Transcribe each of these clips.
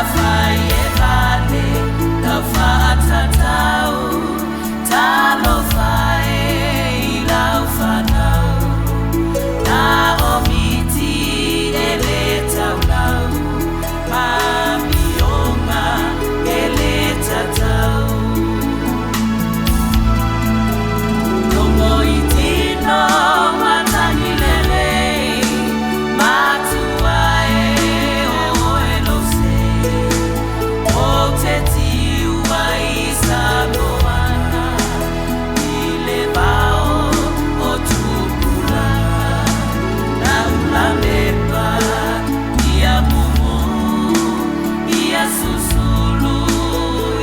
Afai e vale lau faatatau, talofa e i lau fanau, na o miti e le taulau, ma amioga e le tatau. Logo i tino matagi lelei, matua e o oe lou sei. Ou te tiu ai i Samoana, i le vao o tupulaga. Laulamepa ia mumu, ia susulu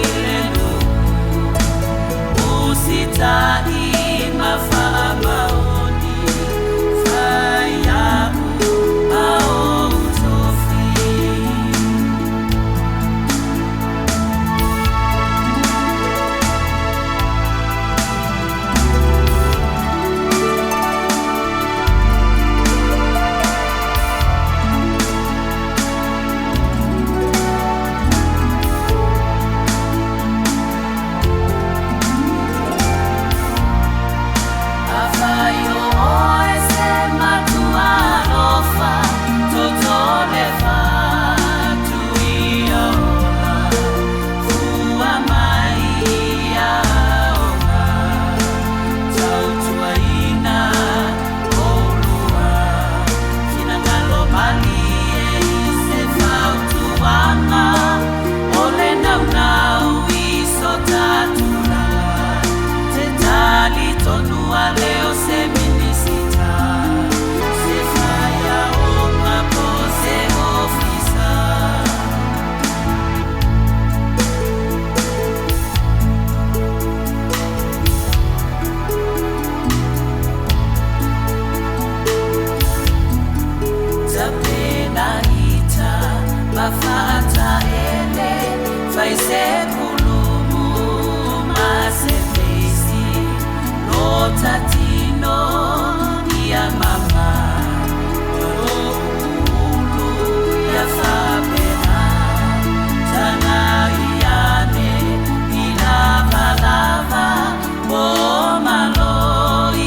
i le nuu. Usita'i ma faamaoni, fai a'u ma ou tofi. Afai o oe se matua alofa, toto le fatu ia ola, fua mai ia aoga, tautuaina oulua, finagalo malie i se fautuaga, o le naunau i so ta tulaga, te talitonu ale o se Minisita, se faiaoga po o se ofisa. Tapenaita ma faataele, fai se pulumu ma se feisi, lo ta tino ia mama, lou ulu ia faapena. Tagai ane i lavalava, po o malo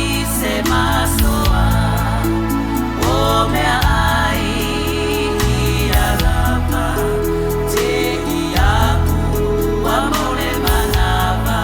i se masoa. O meaai ia lava, te i a'u ua mo le manava.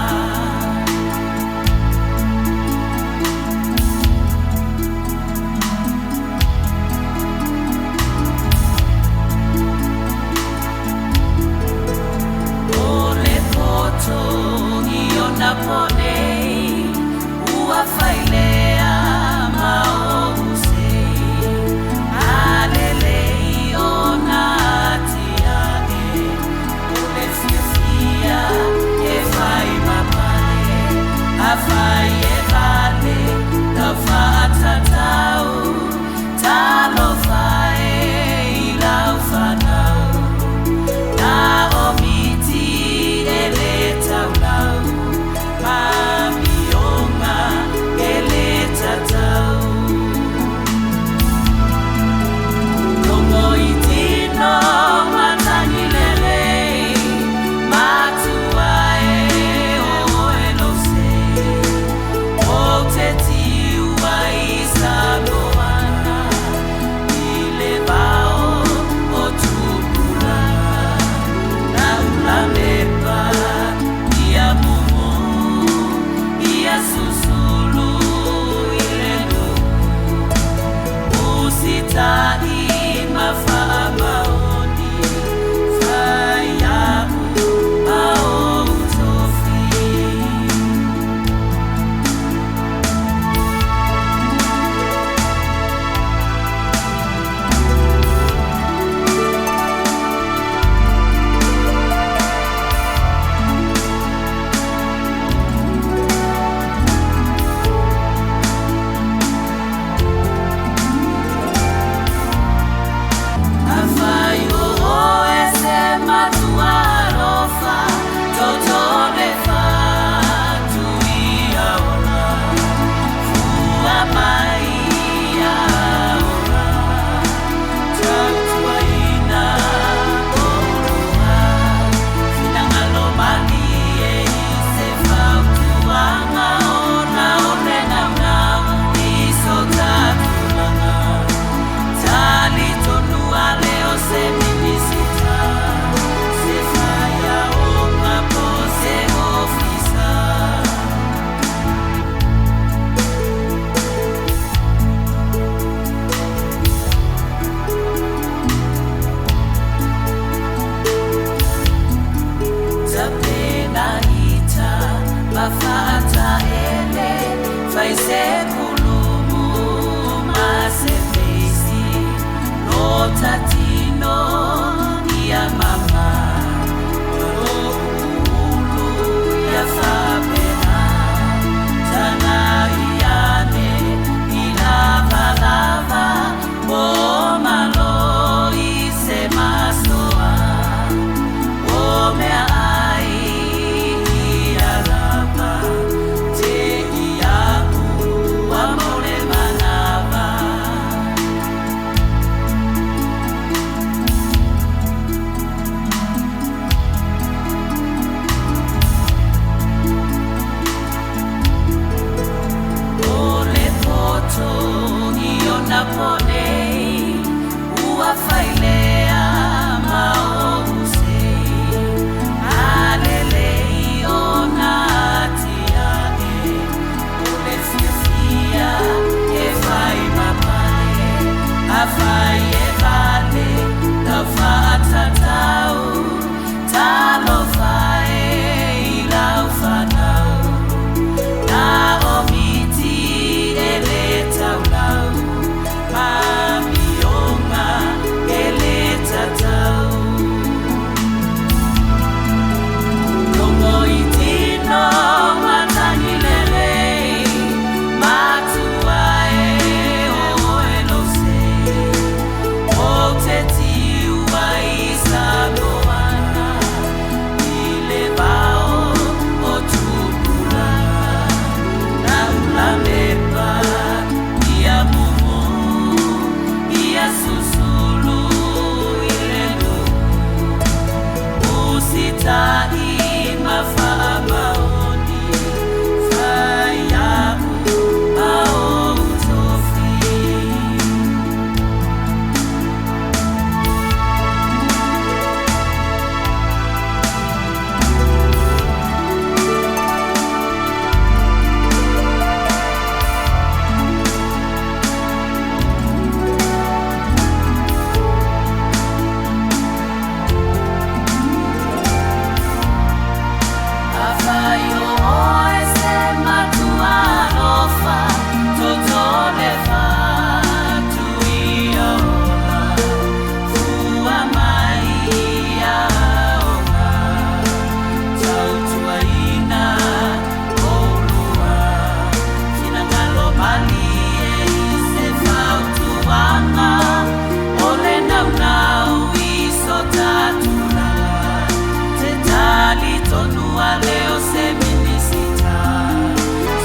le o se Minisita,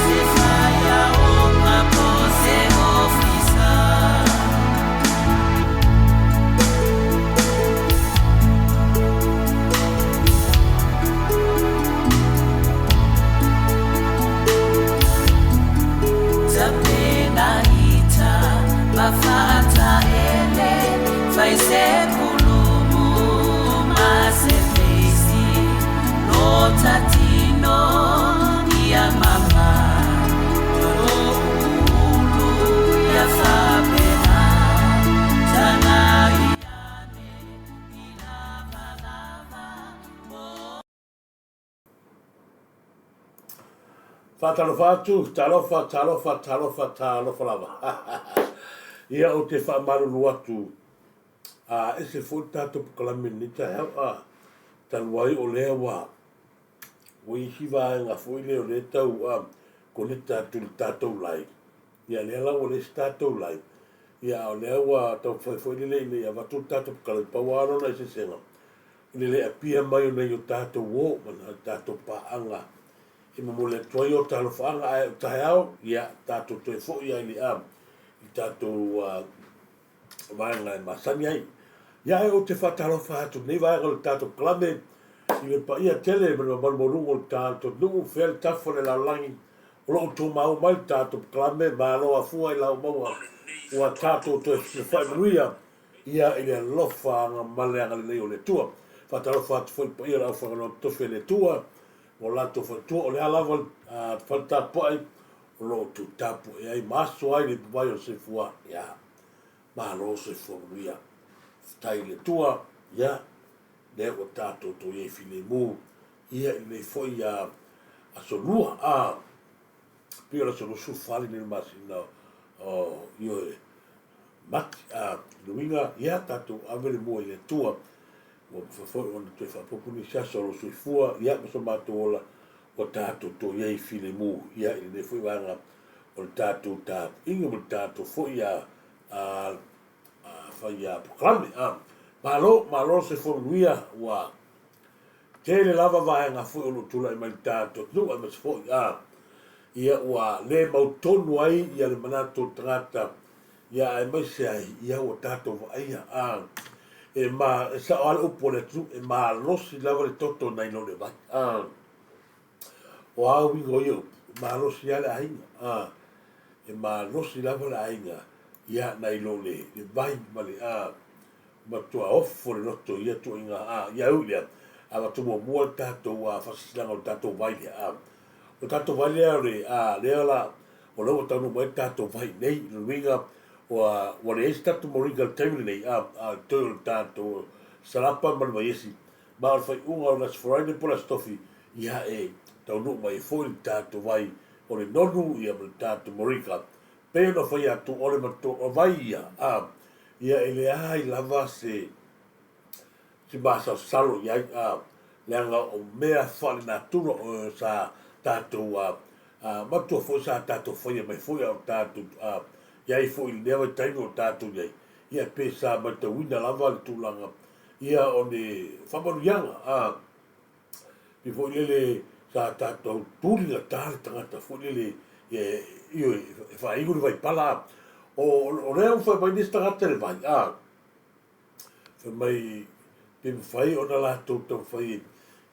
se faiaoga po o se ofisa. Tapenaita ma faataele, fai se kulumu ma se feisi, lota tino ia mama, lolo ulu ia faapena, tagai ane i lavalava mo. Faatalofa atu, talofa, talofa, talofa, talofa lava. Ia, ou te faamalulu atu, a ese foi le tatou polokalame i lenei taeao, a talu ai o lea ua ua i ai si vaega foi lea o lea e tau a koneta atu i le tatou live. Ia lea la ua leai se tatou live, ia a o lea ua taumafai foi lele ina ia avatu le tatou polokalame, pau lava lona eseesega, i le le apia mai o nai o tatou uo ma nai o tatou paaga e momoli atu ai o talofaaga, ae o taeao, ia, tatou toe foi lava i le a i tatou vaega e masani ai. Ia, ae ou te faatalofa atu i lenei vaega o le tatou kalame i le paia tele ma le mamalu maualuga o le tatou nuu, fea le tafa o le lalolagi o lo o tumau mai le tatou kalame, malo afua i lau maua ua tatou toe fesilafai manuia ia i le alofa ma le agalelei o le Atua. Faatalofa atu foi i le paia o le aufaigaluega totofi a le Atua ma o latou faletua, o le a lava le fale tapuai o lo o tu tapuai ai ma aso ai le ipuvai o le soifua. Ia, malo soifua manuia. Faafetai i le Atua, ia, lea ua tatou toe i ai filemu, ia, i lenei foi aso Lua, a, pei o le aso 24 lenei o le masina o Ioe, Mati, a, le uiga, ia, tatou ave le mua i le Atua, ua mafai foi ona toe faaopoopo nisi aso o lou soifua, ia, ma so matou ola, ua tatou toe i ai filemu, ia, i lenei foi vaega o le tatou tapuaiga ma le tatou foi a, a, a fai a polokalame. A, malo, malo le soifua manuia, ua tele lava vaega foi o lo o tulai mai i le tatou atunuu, aemaise foi, a, ia, ua le mautonu ai ia le manatu o le tagata, ia, aemaise ai, ia, ua tatou vaaia, a, e ma, e sao lava le upu a le atunuu, e malosi lava le toto nai lo le vai. A, o a uiga o ia upu? E malosi lava le aiga, a, e malosi lava le aiga, ia, nai lo le, le vai ma le, a, matua ofo le loto i ia tuuaiga, a, ia ui lea, avatu muamua le tatou faasilasilaga o le tatou vai lea, a, o le tatou vai lea o le, a, lea la, o lea ua taunuu mai le tatou vai nei, i le uiga, ua, ua leai se tatou moringa i le taimi lenei, a, a toe o le tatou salapa ma le vaiesi, ma o le faaiuga o le Aso Faraile po o le Aso Tofi, ia e taunuu mai ai foi le tatou vai o le nonu, ia ma le tatou moringa. Pei ona fai atu, o le matua, vai ia, a, ia e leai lava se se masalosalo i ai, a, leaga o mea faalenatura o sa tatou a, a, matua foi sa tatou faia mai foi a o tatou a, i ai foi i lenei vaitaimi o tatou i ai, ia pe sa matauina lava le tulaga ia o le faamanuiaga, a, pei foi lele sa tatou tuligata le tagata foi lele e, ioe, e faainu le vaipala, o, o lea ua fai mai nisi tagata i le vai, a, fai mai pe mafai ona latou taumafai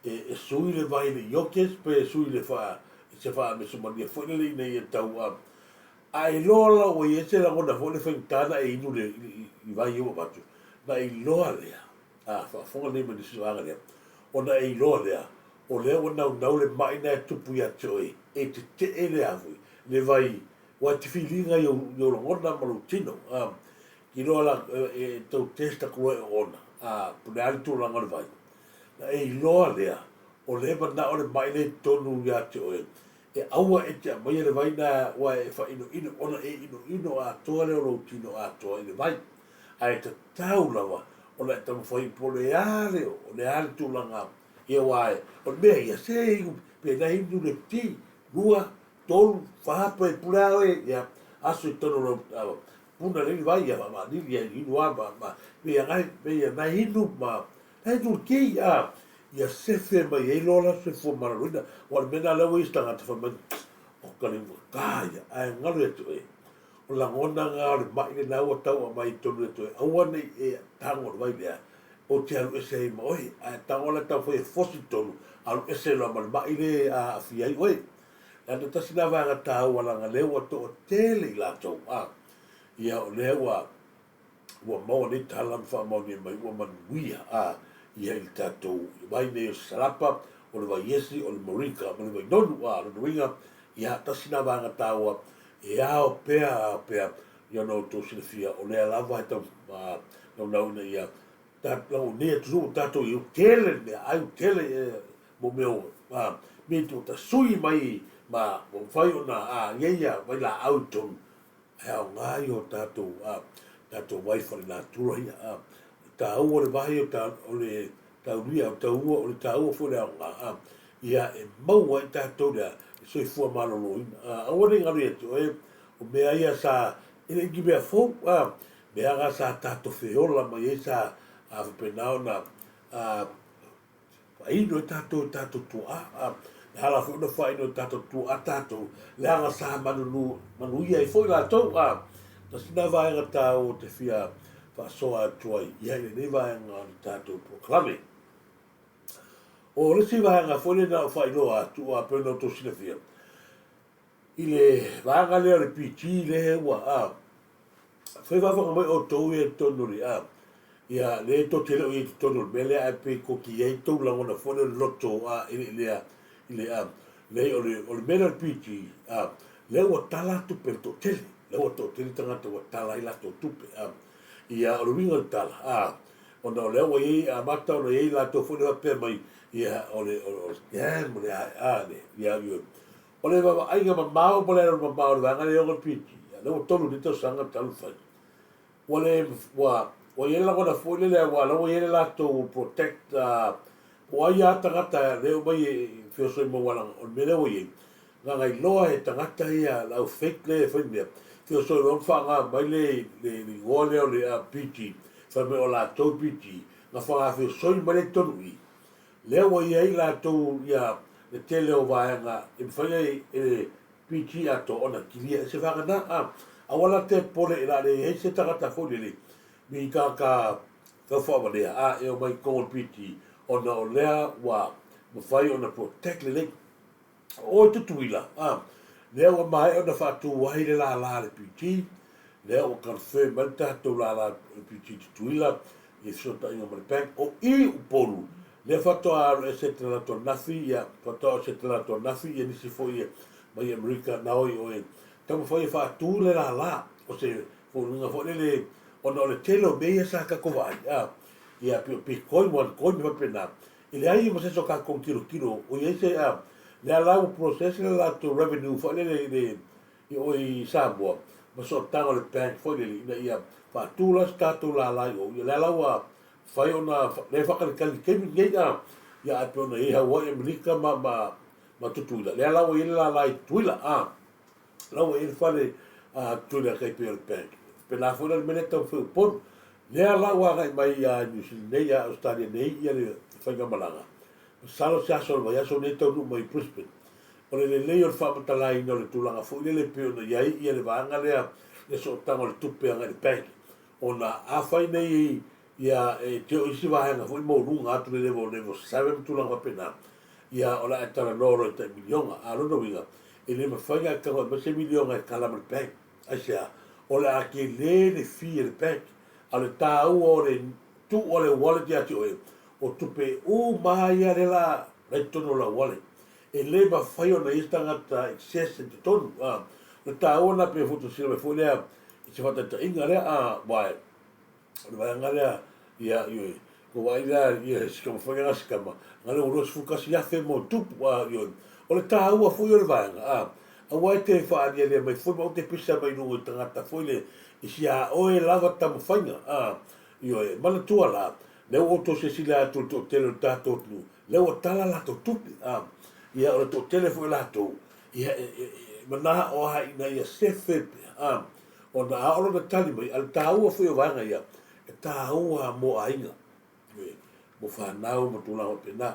e, e sui le vai i le iokes pe sui le faa, se faamesomalia foi lele ina ia tau a, a iloa la ua i ai se lagona foi le faigata na e inu le, i, i vai ia ua avatu, na e iloa lea, a faafofoga nei ma nisi vaega lea, ona e iloa lea, o lea ua naunau le mai na e tupu ia te oe, e tetee le a foi, le vai, ua e te filiga i ou, i ou lagona ma lou tino, a, iloa la, e tau test atu loa e oona, a, po o le a le tulaga o le vai. Na e iloa lea, o lea e manao le mai lea i totonu ia te oe, e aua e te aumaia le vai na ua e faainoino, ona e inoino atoa lea o lou tino atoa i le vai. Ae tatau lava ona e taumafai po o le a le, o le a le tulaga, ia aua o le mea ia, se inu, pe na inu le ti, lua, tolu, fa, pe pule a oe, ia, aso i totonu o lau, puna lei vai ia faamaanili ia inu a ma ma pe ia nai pe ia nai inu ma nai inu ki a Ia sefe mai ai loa la soifua maloloina. Aua o le mea lena o lea ua i ai se tagata fai mai, Oka le ua ta ia, ae galo ia te oe. O lagona na o le mai lena ua tau aumai i totonu ia te oe, aua ne i e tago i le vai lea, ou te alu ese ai ma oe. Ae tago la taumafai e fosi i totonu, alu ese loa ma le mai lea e aafia ai oe. Leaga tasi lena vaega taua leaga lea ua toatele i latou, a, ia o lea ua ua maua nei tala ma faamaonia mai ua manuia a ia i le tatou vai nei o Salapa, o le Vaiesi, o le Moringa ma le Vainonu. A lona uiga, ia tasi na vaega taua e ao pea ao pea ia ona outou silafia o lea lava e tau naunau ina ia nei atunuu tatou i tele le mea ai tele mo mea o mea i tasui mai ma mafai ona i ai ia vailaau i totonu. E aoga i o tatou a tatou vai faalenatura ia a taua le vai o ta o le taulia o taua o le taua foi le aoga a ia e maua ai tatou le soifua maloloina a aua ne i galo ia te oe o mea ia sa e le i ni mea fou a mea na sa tatou feola mai ai sa a faapena ona a Faaino e tatou i tatou tuaa, a, le ala foi ona faaino e tatou tuaa tatou, leaga sa manunu, manuia ai foi latou, a. Tasi lena vaega taua ou te fia faasoa atu ai ia i lenei vaega o le tatou polokalame. O le isi vaega foi lena o faailoa atu, a pei ona outou silafia, i le vaega lea o le PG lea ua, a, Fai faafofoga mai outou ia i totonu o le a, ia, lea tou te le o i ai i totonu o le mea lea, ae pei tou te i ai tou lagona foi lea o le loto a, i le, i le a, i le a, leai, o le, o le mea lea o le PG, a, lea ua tala tupe i le toatele, lea ua toatele tagata ua tala ai latou tupe, a. Ia, o le uiga o le tala, a, ona o lea ua i ai, amata ona i ai latou foi lea faapea mai, ia, o le, o le scam, o le a, a, le, ia, ioe. O le vaavaaiga mamao ma le alualu mamao o le vaega lea e ono PG, lea ua 3 nei tausaga talu fai. Ua le, ua, ua i ai le lagona foi lele aua o la ua i ai le latou protect, po o ai lava tagata lea e omai e feosoi mai aua o le mea lea ua i ai, gagailoa he tagata ia le au fake lea e fai mea, feosoi loa ma faaaoga mai le, le, le igoa lea o le PG, fai mai o latou PG, na faagafeosoi mai lea i totonu i i. Lea ua i ai latou ia le tele o vaega e mafai ai e le PG atoa ona kilia e se vaega na a. Aua la te popole e la le i ai se tagata foi lele mi tagata tau faavalea a e omai i totonu o le PG ona o lea ua mafai ona protect lelei. O oe Tutuila, a, lea ua maea ona faatu ai le lala a le PG, lea ua confirm mai le tatou lala a le PG Tutuila i fesootaiga ma le bank. O i Upolu, lea faatoa alu ese te latou nafi, ia, faatoa ese te latou nafi, ia nisi foi e mai Amerika na oi oe taumafai e faatu le lala. O se foliga foi lele, ona o le tele o mea ia sa tatou vaai, a, ia, pei o Bitcoin, OneCoin, faapena. E leai ma se isi o tatou tilotilo o i ai se a lea la ua process le latou revenue foi lele i le i o i Samoa ma sootaga o le bank foi lele ina ia faatu la se tatou lala i o ia lea la ua fai ona lea e faatalitali i le taimi lenei a ia ae pei ona i ai Hawaii Amerika ma ma ma Tutuila lea la ua i ai le lala i Tutuila a la ua i ai le fale a Tutuila e tai pei o le bank. Pēlā foi la le mea lea e taumafai i Upolu. Lea la ua agai mai ia Niu Sili nei, ia Ausetalia nei ia le faigamalaga. Masalo se aso o le vaiaso nei e taunuu mai i Brisbane. O le lelei o le faamatalaina o le tulaga foi lele e pei ona i ai ia le vaega lea le sootaga o le tupe agai i le bank. Ona afai nei ia e te o isi vaega foi maualuga atu le level level 7 ma tulaga faapena, ia o le a e talanoa loa i tai miliona. A o lona uiga, e le mafai ona e tago e aumai se miliona e kala ma le bank. Aisea? O le a tele le fee a le bank. A o le taua o le tuu o le wallet ia te oe, o tupe uma lava ia lea la i totonu o lau wallet. E le mafai ona i ai se tagata excess i totonu. A, o le taua lena pei foi silasila mai foi lea i se faataitaiga lea, a, aua o le vaega lea, ia, ioe, ua vaai lea, ia, he sikama foi lea sikama, na le ua 21,000 mo tupu, a, ioe. O le taua foi o le vaega, a, aua e te faalialia mai foi ma ou te pisa mai luga i tagata foi le, i si a oe lava taumafaiga, a, ioe, manatua la, lea ua outou silasila atu i le toatele o le tatou atunuu, lea ua tala latou tupe, a, ia, o le toatele foi o latou, ia, e, e, e manao lava ina ia sefe pea, a, Ona a oo lona tali mai, a o le taua foi o vaega ia, e taua mo aiga. mo fanau ma tulaga faapena.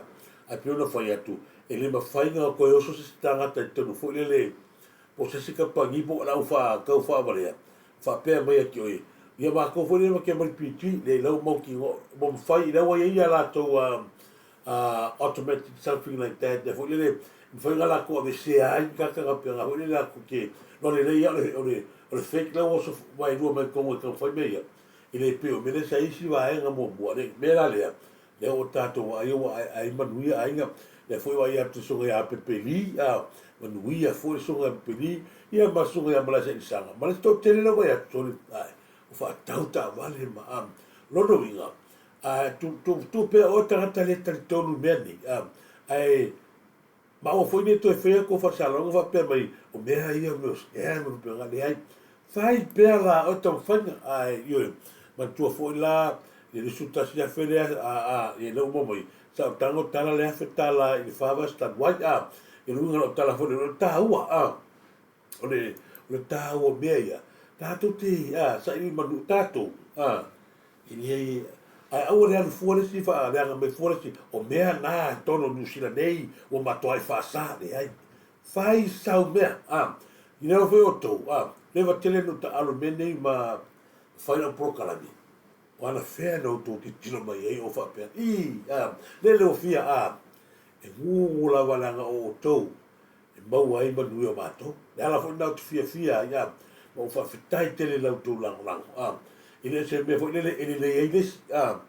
Ae pei ona fai atu, e le mafai ona toe oso se isi tagata i totonu foi lele po o se isi kamupani po o lau tau faavalea faapea mai ia te oe, ia matou foi lea ma te mai le PG, leai la ua mautinoa ua mafai, la ua i ai a latou automatic something like that mea foi lele e mafai ona latou aveesea ai ni tagata faapena foi lele latou te iloa lelei lava o le fake la ua oso vaelua mai totonu e taumafai mea ia. E le pei o mea lea sa i ai isi vaega muamua. O le mea la lea, lea ua tatou vaaia ua aeae ai manuia aiga, lea foi ua vaaia atu le susuga ia Pepeli, a, manuia foi le susuga ia Pepeli, ia ma le susuga ia Malaesaisaga, ma le isi toatele la ua vaaia atu, sole, ae, ua faatau taavale ma, a, lona uiga, a, tu, tu, tuu pea oe tagata le talitonu i mea nei, a, ae, Ma aua foi ne i toe faia kou faasalalauga faapea mai, o mea ia o mea o scam ma faapena. Leai. Fai pea la oe taumafaiga. Ae, ioe, manatua foi la le 21,000 lea, a, a, ia lea ua maua mai, sa ou tago tala le $1,000 i le fa vaiaso talu ai, a. Ia le uiga o lau tala foi lea, o le taua, a, o le, o le taua o mea ia, tatou te, a, saili manu, tatou, a, E leai, ae aua le alu fua le isi faaleaga mai fua le isi, o mea na i totonu o Niu Sila nei ua matuai faasa, leai. Fai sau mea, a. I lea foi outou, a, leva tele ona ou taaalo i mea nei ma fai lau polokalame, o anafea na outou tilotilo mai ai o faapea, i, a, lele ua fia, a, e gugu lava leaga o outou e maua ai manuia o matou. Le ala foi lena ou te fiafia ai, a, ma ou faafetai tele i la outou lagolago, a. E le o se mea foi lele e lelei ai le isi, a.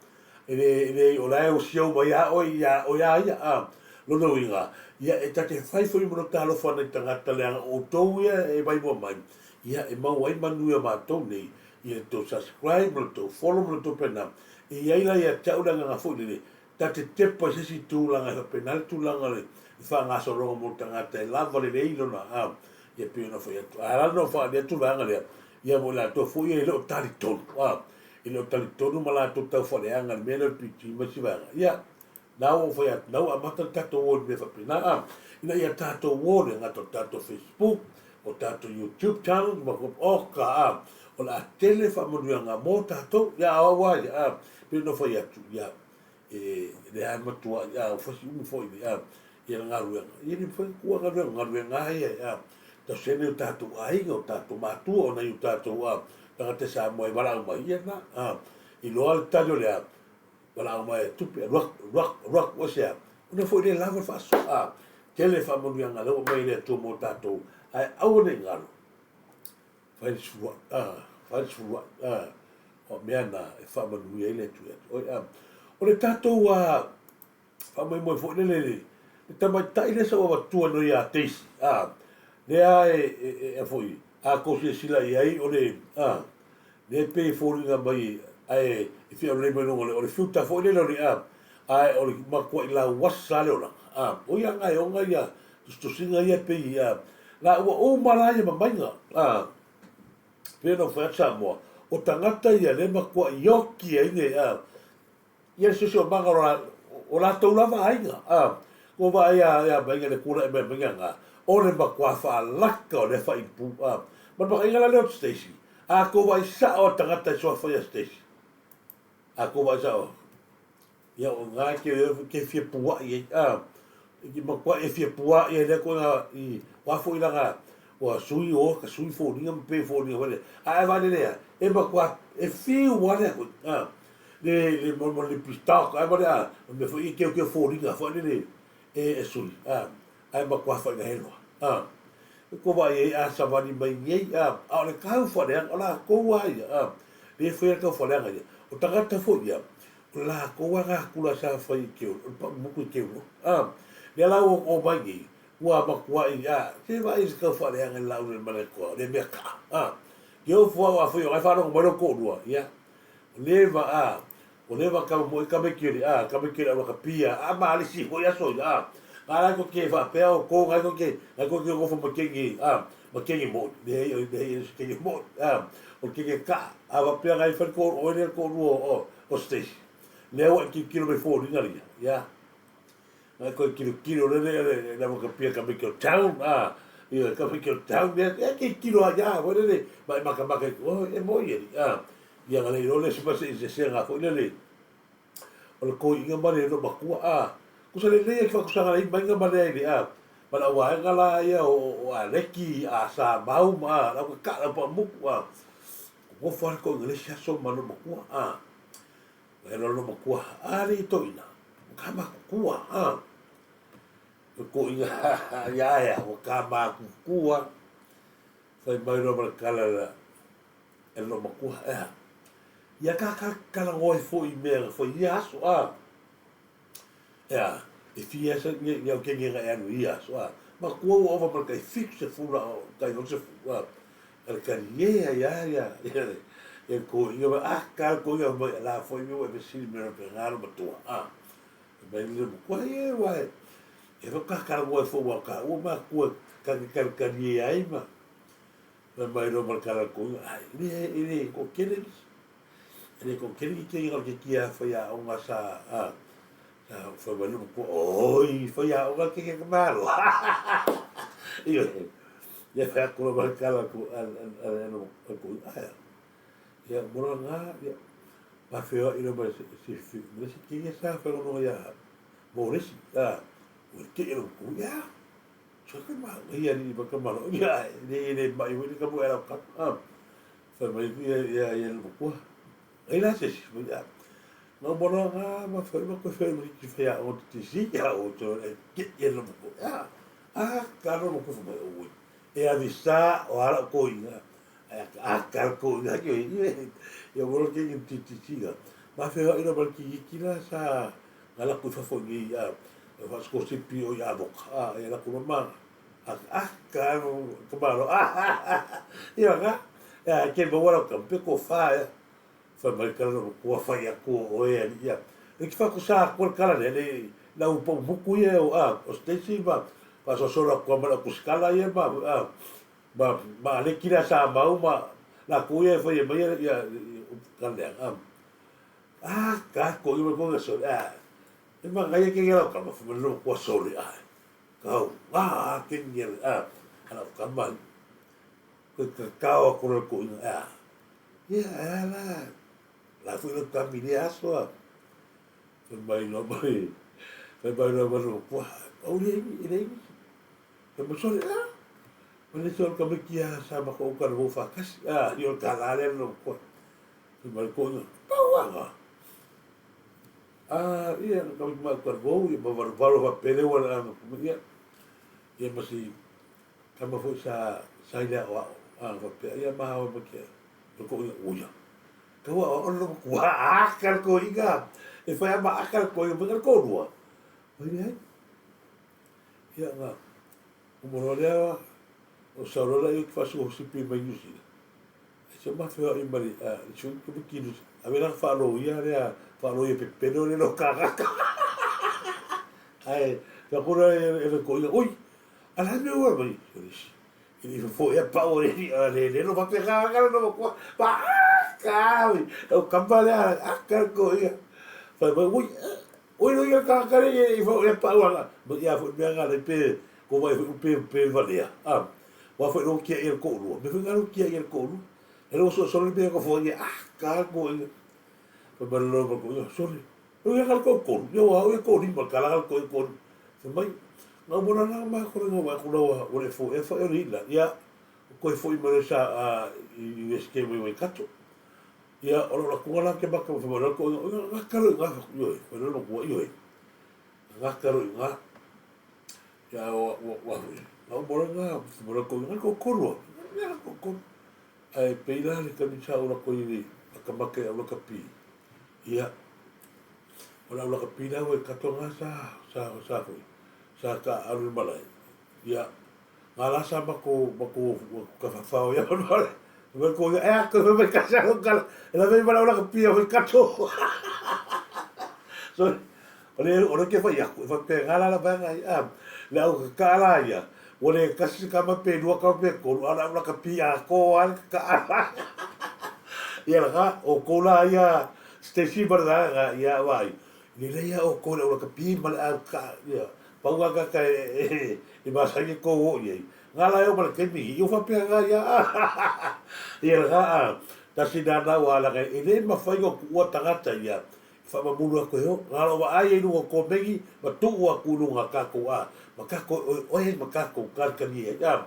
E le, e leai, o la e osia uma ia oe, ia oe a ia, a. Lona uiga, ia e ta te fai foi ma lota alofa nai tagata leaga o outou ia e maimoa mai, ia e maua ai manuia o matou nei, i le tou subscribe ma le tou follow ma le tou pena. E i ai la ia te au le agaga foi lele, Ta te tepa i se isi tulaga e faapena le tulaga o le faagasologa mo le tagata e lava lelei lona a ia pei ona fai atu. Ae ala ona ou faaali atu le vaega lea, ia mo i latou foi ia e le o talitonu, a, e le o talitonu ma latou taufaaleaga i le mea lea o le PG ma isi vaega. Ia, na ua ou fai atu, na ua amata le tatou o i le mea faapena, a, ina ia tatou o le gata o le tatou Facebook, o tatou YouTube channel, ma, oka, a, o le a tele faamanuiaga mo tatou. Ia, a o au lava ia, a, pei ona ou fai atu, ia, e lea lava matuai a ua fasi umi foi le a ia le galuega ia le mafai ona tuua galuega galuega lava ia a tausi ai o tatou aiga o tatou matua o nai o tatou a tagata Samoa e valaau mai ia na a iloa le tali o le a valaau mai e tupe alu atu alu atu alu atu aisea ona foi le lava le faasoa a tele faamanuiaga lea ua aumai e le Atua mo tatou ae aua ne i galo Fai le sefuluai, a, fai le sefuluai, a, o mea na e faamanuia ai le Atua ia te oe, a. O le tatou a, faamoemoe foi lele le, le tamaitai lea sa ou avatua nei ia Daisy, a, lea e, e, e, a foi, a tou silasila i ai o le, a, lea e pei e foliga mai ae e fia aulelei mai luga o le, o le filter foi lele o le, a, ae o le matuai lauasa lava le olaga, a, o ia gaeoga ia, tusitusiga ia e pei, a, La ua uma la ia mamaiga, a, pei ona ou fai atu Samoa, o tagata ia lea e matuai ioki ai le, a, ia le siosiomaga o la, o latou lava aiga, a, ua vaai a, ia maiga le tulai mai maiga na, o le matua faalaka o lea faaipu, a, ma le makaiga la lea o Stacy, a tou vaai sao a le tagata e suafa ia Stacy, a tou vaai sao, Ia o ina e te fia pua'i ai, a, e te matuai e fia pua'i ai lea koe i, o a foi lana, ua sui o ka sui foliga ma pei foliga foi lea, a e vaai lelei lava, e matua, e fiu lava le a a, le, le, mo, mo le pistock, ai ma le a, o mea foi ia e teuteu foliga foi lele e, e sui, a, ae matua faigahelo lava, a. E kou vaai ai a savali mai nei, a, a o le kau faaleaga, o latou lava ia, a, le faia le kau faaleaga ia, o tagata foi ia, O latou a gakula sa fai i ke o le pau moku i ke uo. A, lea la ua o mai nei, ua matuai, a, se vaai i se kau faaleaga i lau le male koa, o le mea kaa. A, ke o fua o a fai o ngai whalongo mai lo koʻulua, ia, o le va, a, o le va kama mo i kame ki ole, a, kame ki ole aua ka pia, a ma alisi hoi aso ia, a, nga lai ko ke whaapea o ko ngai ko ke, ngai ko ke ngofo ma kengi, a, ma kengi mo, le hei, le hei, le kengi mo, a, o kengi kaa, a whapea ngai whai ko, o ele koʻulua o, o Stacy. Lea ua e tilotilo mai foliga ia, ia. Ngai koe tilotilo lele le le ka pia ka meke o town, a ia ka meke o town ia, ia tilotilo a ia foi lele ma e makamaka i oh e moi e a ia ngale ilo le se se se nga foi lele. O le toeaina ma le loomatua, a. Tusa lelei a ki faakusaga lai maiga ma leai le a. Ma le auvaega la ia o Aleki, a Samau ma a, le au kakaa le au paamutu, a. Nofo lava le toeaina i le isi aso ma loomatua, a. Fai loa le loomatua, a alii toeaina, ua ta matutua, a. Le toeaina, ia ea, ua ta matutua. Fai mai loa ma le tala e le loomatua, ea. Ia ta talanoa ai foi i mea na fai i ia aso, a. Ea, e fia ni au kene na e alu i ia aso, a. Matua ua ova ma le tai 70 la o tai 80, a. A le talie ai a ia, ia le toeaina ma, a, ta le toeaina fai mai, la foi mea ua e fesili mai faapena loomatua, a. Fai mai le loomatua, ie, aua e, e fai ta talanoa ai foi aua o taua matua ta te talitalie ai ma, fai mai loa ma le tala a le toeaina, ai, e le, e le toatele nisi. E le toatele ni kei o le keiki a faiaoga sa, a, sa fai mai le matua, oi, faiaoga le keiki a ka Malo. Ioe. Ia fai atu loa ma le tala a le toeaina, ae a? Ia, mo la na, ia, ma feoai loa ma se ma le isi keiki sa faigonoga ia Moresi, a, ua tee le matua, ia, sa ka ma, ia alii ma ka malo, ia, e le, e le mai foi le ka moe a lau kama, a. Fai mai ia ia ia le matua. Ai la se isi, fai a. Na uma loa na ma fai ma koe fai ma ki fai a o te tisi ia o te e ke ia le matua. A, a ka no matua fai mai oi. E avisa o ala ko inga. A a ka ko inga ki oi. Ia mo ke ki ti tisi ga. Ma fe wa ina ma ki ki la sa na la ku fa fo ni a. Fa sko sipi o ia boka. A ia la ku ma. Ah, ka ka malo. Ah, ia ka. Ia ke maua lau kama pe ko wha ia. Whai mai kala no kua whai aku o e ali ia. E ki whaku sa aku le kala le le lau pau muku ia o a o Stacy ma ma so sola kua ma lau kusikala ia ma a ma ma ale kila sa mau ma la ku ia whai mai ia ia kala le a. Ah, ka ko ia ko so a. E ma ngai ke lau kama whai mai no kua sole a. Kau, a, a, ke ngia le, a, a lau kama, koe ka kao a kora ko inga, a, ia, a la, la fui lau kami le aso a, fai mai loa mai, fai mai loa mai loa, kua, au le imi, e le imi, fai mai sole, a, ma le sole kame ki a sa ma ko uka le whakasi, a, i o ka la le lo kua, fai mai ko inga, pau anga, A, ia, na kame ki ma uka le ia ma valu valu fa pele ua le anga, ia, ia ma si, kama foi sa, sa i le ao ao, a, fa pea, ia ma hawa ma kia, o ko ia, uia. Ka ua o lo kua, a, ka ko inga, e whai ama a ka ko inga, ma ka ko rua. Mai le ai. Ia, nga, o moro lea, o sa rola i ki whasu o sipi mai New Zealand. E se ma feoai ma le a le sui ko ki a vela whaalo ia lea whaalo ia pepelo le lo kaka. Ai ka kura e le ko ia oi ala me ua mai i le fo ia pa o le a le le lo pa ka ka lo ko pa ka oi o kamba le a ka ko ia fa mai oi oi lo ia ka ka le i fo ia pa ua ma ia fo mea nga le pe ko vai fo pe pe valea a wa fo lo kia ia ko lua me fo nga lo kia ia ko lua e lo so so le pe ko fo ia a ka ko ia fa mai lo ko ia sorry o ia ka ko ko ia wa o ko ni ma ka la ko ko fa mai nga mo na ma ko nga wa ko wa o le fo e fo e ri la ia ko e fo i ma sa a i USK mo i kato ia o lo ko la ke ba ko fa mo ko nga ka lo nga yo e lo ko yo e nga ka lo nga ia wa wa nga mo nga mo ko nga ko ko ro nga ko ko ai peila le kamisa o la ko i ka make o la ka pi ia o la ka pi la we kato nga sa sa sa foi sa ka alu malai ia nga la sa ma ko ma ko ka fa fa o ia no le me ko ia e ko me ka sa ko ka la ve mala o la ka pi o kato so o le o le ke fa ia ko fa pe nga la la ba nga ia le au ka la ia o le kasi ka ma pe lua ka pe ko ala o la ka pi a ko al ka ala ia la ka o ko la ia Stacy ba la ia vai ni le ia o ko le o la ka pi ma le au ka ia pau ka ka e e ma sa ko o ia nga la yo ma le kemi i fa pe nga ia ia la ka ta si na na wa la ka e le ma fai o ku tangata ia Faamamulu atu e o, na o lou vaai ai i luga o komeni ma tuu atu i luga a tatou a, ma tatou e oeoe ai ma tatou talitalie ai a.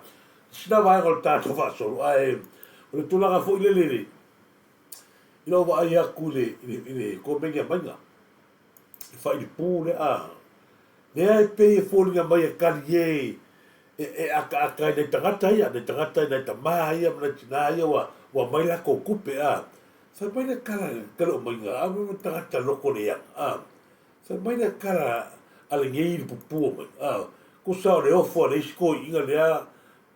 Sina vaega o le tatou faasolo, ae o le tulaga foi lele i le, i lou vaai atu i le, i le, i le komeni a Maiga, le failipu lea a, lea e pei e foliga mai e talie e, e akaaka ai nai tagata ia, nai tagata nai tamā ia ma nai tinā ia ua, ua aumai latou tupe a. Fai mai le tala a le Taleomaiga, a mea tagata loko leaga, a. Fai mai le tala a lenei i le pupu o mai, a. Tusa o le ofo a le isi toeaiina lea,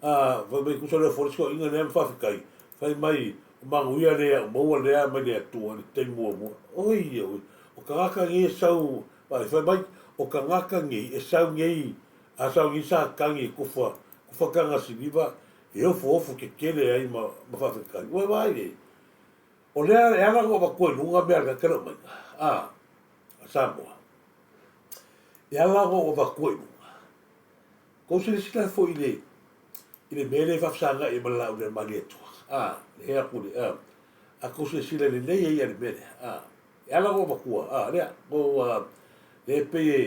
a, fai mai tusa o le ofo a le isi toeaiina lea ma faafetai, fai mai o manuia lea o maua lea mai le Atua i le taimi muamua. Oi oi, o tagata nei e sau, fai mai, o tagata nei e sau nei, a sau nei sa tagi e kufa, kufa taga siliva, e ofoofo tetele ai ma, ma faafetai. Ua vaai i ai. O lea e ala ona ou avatua i luga mea a le Taleomaiga, a, a Samoa. E ala ona ou avatua i luga. Kou silasila foi i le, i le mea lea e faafesagai ai ma le laau lea Malietoa, a, le hea atu le, a, a kou silasila lelei ai ia le mea lea, a, e ala ona ou avatua, a, lea, kou, a, lea e pei e,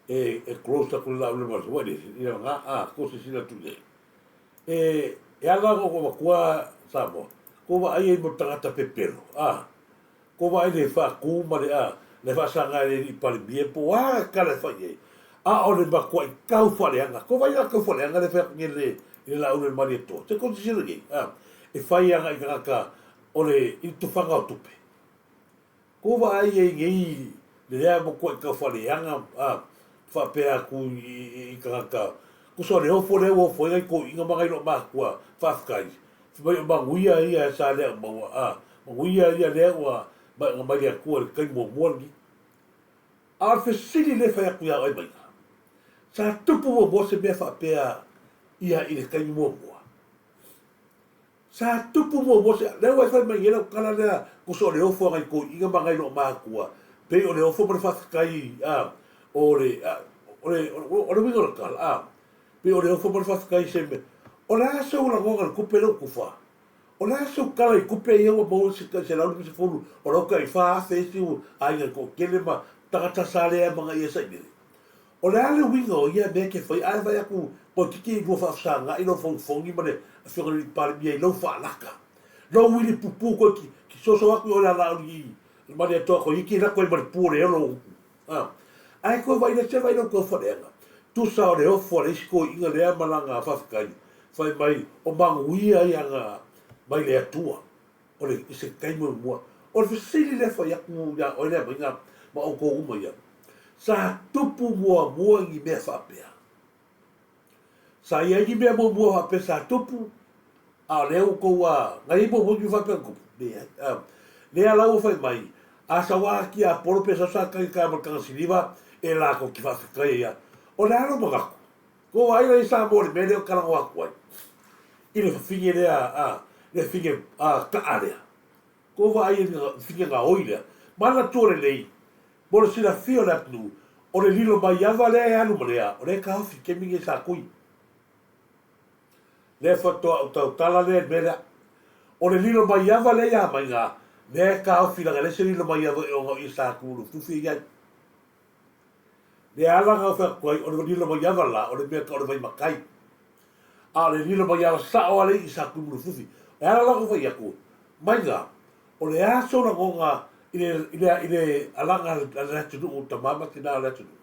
e, e close atu le laau lea Malietoa, i le, i le lagā, a, kou silasila atu i ai. E, e ala ona ou avatua Samoa, kou vaai ai mo le tagata pepelo, a, kou vaai le faatu ma le, a, le faasaga e le alii Palemia po o a tala e fai i ai, a o le matuai tau faaleaga. Kou vaai i la tau faaleaga lea e fai atu nei le, i le laau le Malietoa, se kou silasila i ai, a, e fai agai i tagata o le, i le tufaga o tupe. Ko vaai ai nei le lea matuai tau faaleaga a faapea atu i tagata kusa o le ofo lea ua ofo ai nai toeaiina ma nai loomatua faafetai fai mai o manuia ia sa lea maua a manuia ia lea ua mai le Atua i le taimi muamua lenei. A o le fesili lea e fai atu ia oe Maina, sa tupu muamua se mea faapea ia i le taimi muamua? Sa tupu muamua se, lea ua e fai mai nei lau tala lea, tusa o le ofo a nai toeaiina ma nai loomatua, pei o le ofo ma le faafetai, a, o le, a, o le, o le uiga o le tala, a, pei o le ofo ma le faafetai i se mea. O le a sou lagona i le tupe lea ua tufa? O le a sou tala i tupe ia ua maua se $150, o lau tai $4,000 isi aiga toatele ma tagata sa le amanaia sailele? O le a le uiga o ia mea e te faia? A e vaai atu toeitiiti e lua faafesagai lou fogifogi ma le Afioga i le Alii Palemia i lou faalaka, lou uili pupu koe ki soso atu i o le ala o le Malietoa toeitiiti e lako ai ma le pu o le olo o upu. A. Ae koe vaai se vaai lau taufaaleaga. Tusa o le ofo a le isi toeaiina lea ma lana faafetai, fai mai o manuia ia na mai le Atua. O le i se taimi muamua. O le fesili lea e fai atu ia oe lea maiga ma outou uma ia. Sa tupu muamua ni mea faapea? Sa i ai ni mea muamua faapea sa tupu, a o lea ua outou a, na i ai muamua ni mea faapea na tupu? Leai. A, lea la ua fai mai, a sau a tiapolo pe sau sa tagita ma le tagasiliva e latou te faafetai ai ia. O le a lou manatu? Ua vaai la i Samoa i le mea lea ou te talanoa atu ai, i le fafine lea, a, le fafine a, taa lea. Ua vaai i le fafine gaoi lea. Manatua lelei, mo le silafia o le atunuu, o le lilo mai ava lea e alu ma lea, o lea e taofi i le taimi lenei sa tui. Lea faatoa ou tautala lea i le mea lea. O le lilo mai ava lea ia maiga, lea e taofi leaga e leai se lilo mai ava i ona o ia sa tu i ai. Le ala na ou fai atu ai, o le lilo maiava la, o le mea tau o le vai matai. A o le lilo maiava sao lava lea i Satuimalufilufi. O le ala la na ou fai atu, maiga, o le a sou lagona i le, i le, i le alaga a le atunuu, tama ma tina o le atunuu.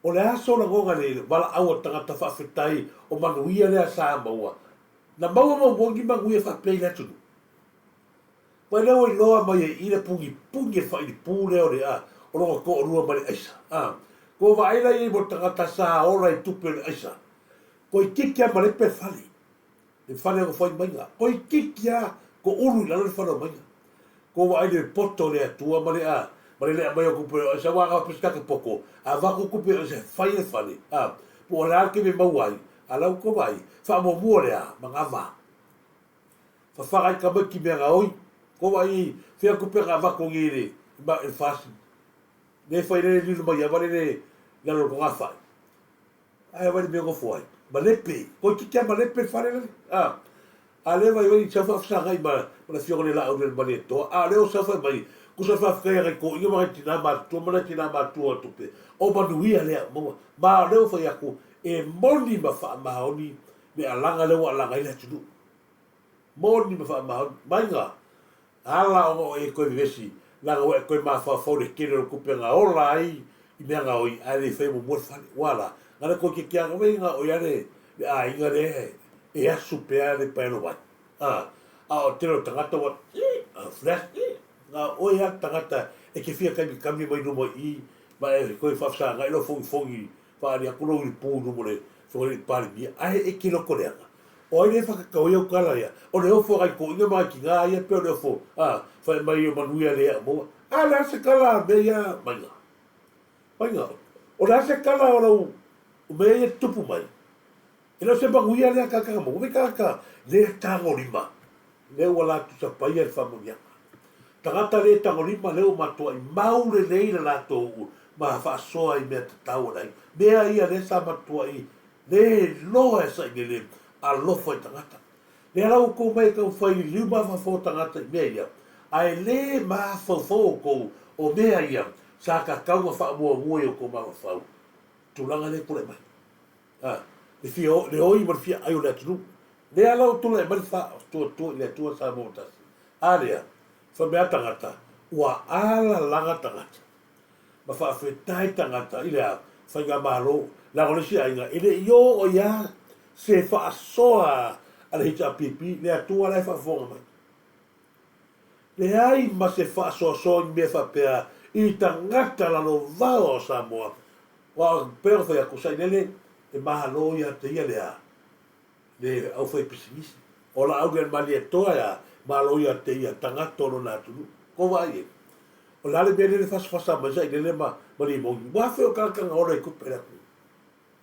O le a sou lagona i le valaau a tagata faafetai o manuia lea sa maua. Na maua muamua ni manuia faapea i le atunuu. Mai lea ua iloa mai e i le pugipuni e failipu lea o le a, o lona toalua ma le aisa. A, kua vaai la iai mo le tagata sa ola i tupe o le aisa. Toeitiiti a malepe le fale, le fale o fai maiga. Toeitiiti a ko ulu i lalo le fale o maiga. Kua vaai le poto o le Atua ma le a, ma le lea mai o tupe o aisa, ua pe se take poto, a vaku tupe o aisa e fai le fale, a, po o le a le taimi e maua ai, a la ua tou vaai, faamuamua le a, manava. Fafaga i tamaiti mea gaoi. Ko wa i fea kupe nga avatu ngi le ma e fasi. Le fai le lilo mai ava le le lalo ko nga fai. Ai wa le mea ngofo ai. Malepe. Ko ki kia malepe fale le. Ah. A lea vaivai i sau faafesagai ma ma le afioga i le Laaulialemalietoa, a o lea ua sau fai mai, tusa faafetai a nai toeaiina ma nai tina matutua ma nai tina matutua o tupe, o manuia lea ua maua. Ma o lea ua fai atu, e moni ma faamaoni le alaga lea ua alaga ai le atunuu. Moni ma faamaoni. Maiga, ala ona o e toe vevesi, leaga ua e toe mafaufau i le tele o le tupe na ola ai i mea gaoi, ae le i faia muamua le fale. Ua a la? Na le toeitiiti lava na na o ia le aiga lea e asu pea le paelo vai. A, a o le tele o tagata ua, flash, na o oe lava le tagata e te fia kamikami mai luma i i ma e toe faafesagai lou fogifogi faaali atu lou ilipu i luma o le Afioga i le Palemia, ae e te loto leaga. O ai lea e whakakau ai au kala ia? O le ofo a ngai toeaiina ma ngai tinā ia pe o le ofo, a, whai mai o manuia lea o maua. A le a se kala a mea ia maiga? Maiga, o le a se kala o lau mea ia tupu mai? E le o se manuia lea tagata na maua, vai tagata le tagolima, lea ua latou sapaia le faamanuiaga. Tagata le tagolima lea ua matuai mau lelei le latou ma faasoa i mea tatau a le aiga. Mea ia lea sa matuai le loa e sailele alofa i tagata. Lea la ua tou mai e taumafai liliu mafaufau o tagata i mea ia, ae le mafaufau outou o mea ia sa tatau ona faamuamua i outou mafaufau, tulaga lea e tulai mai. A, le fia, le oi ma le fia ai o le atunuu. Lea la ua tulai mai le faatuatua i le Atua Samoa ua tasi. A lea, fai mai a tagata, ua alalaga tagata, ma faafetai tagata i le a, faigamalo, leaga o le isi aiga, e le i oo i a se faasoa a le HRPP, le Atua la e faafofoga mai. Leai ma se faasoasoa i mea faapea i tagata lalovaoa o Samoa, aua e pei ona fai atu, sailele e malo ia te ia le a, le aufaipisinisi. O Laaulialemalietoa e a, malo ia te ia tagata o lona atunuu. Kou vaai i ai? O le a le mea lea e fasafasa mai sailele ma limoni? Ua afe o tagata na ola i tupe i le atunuu.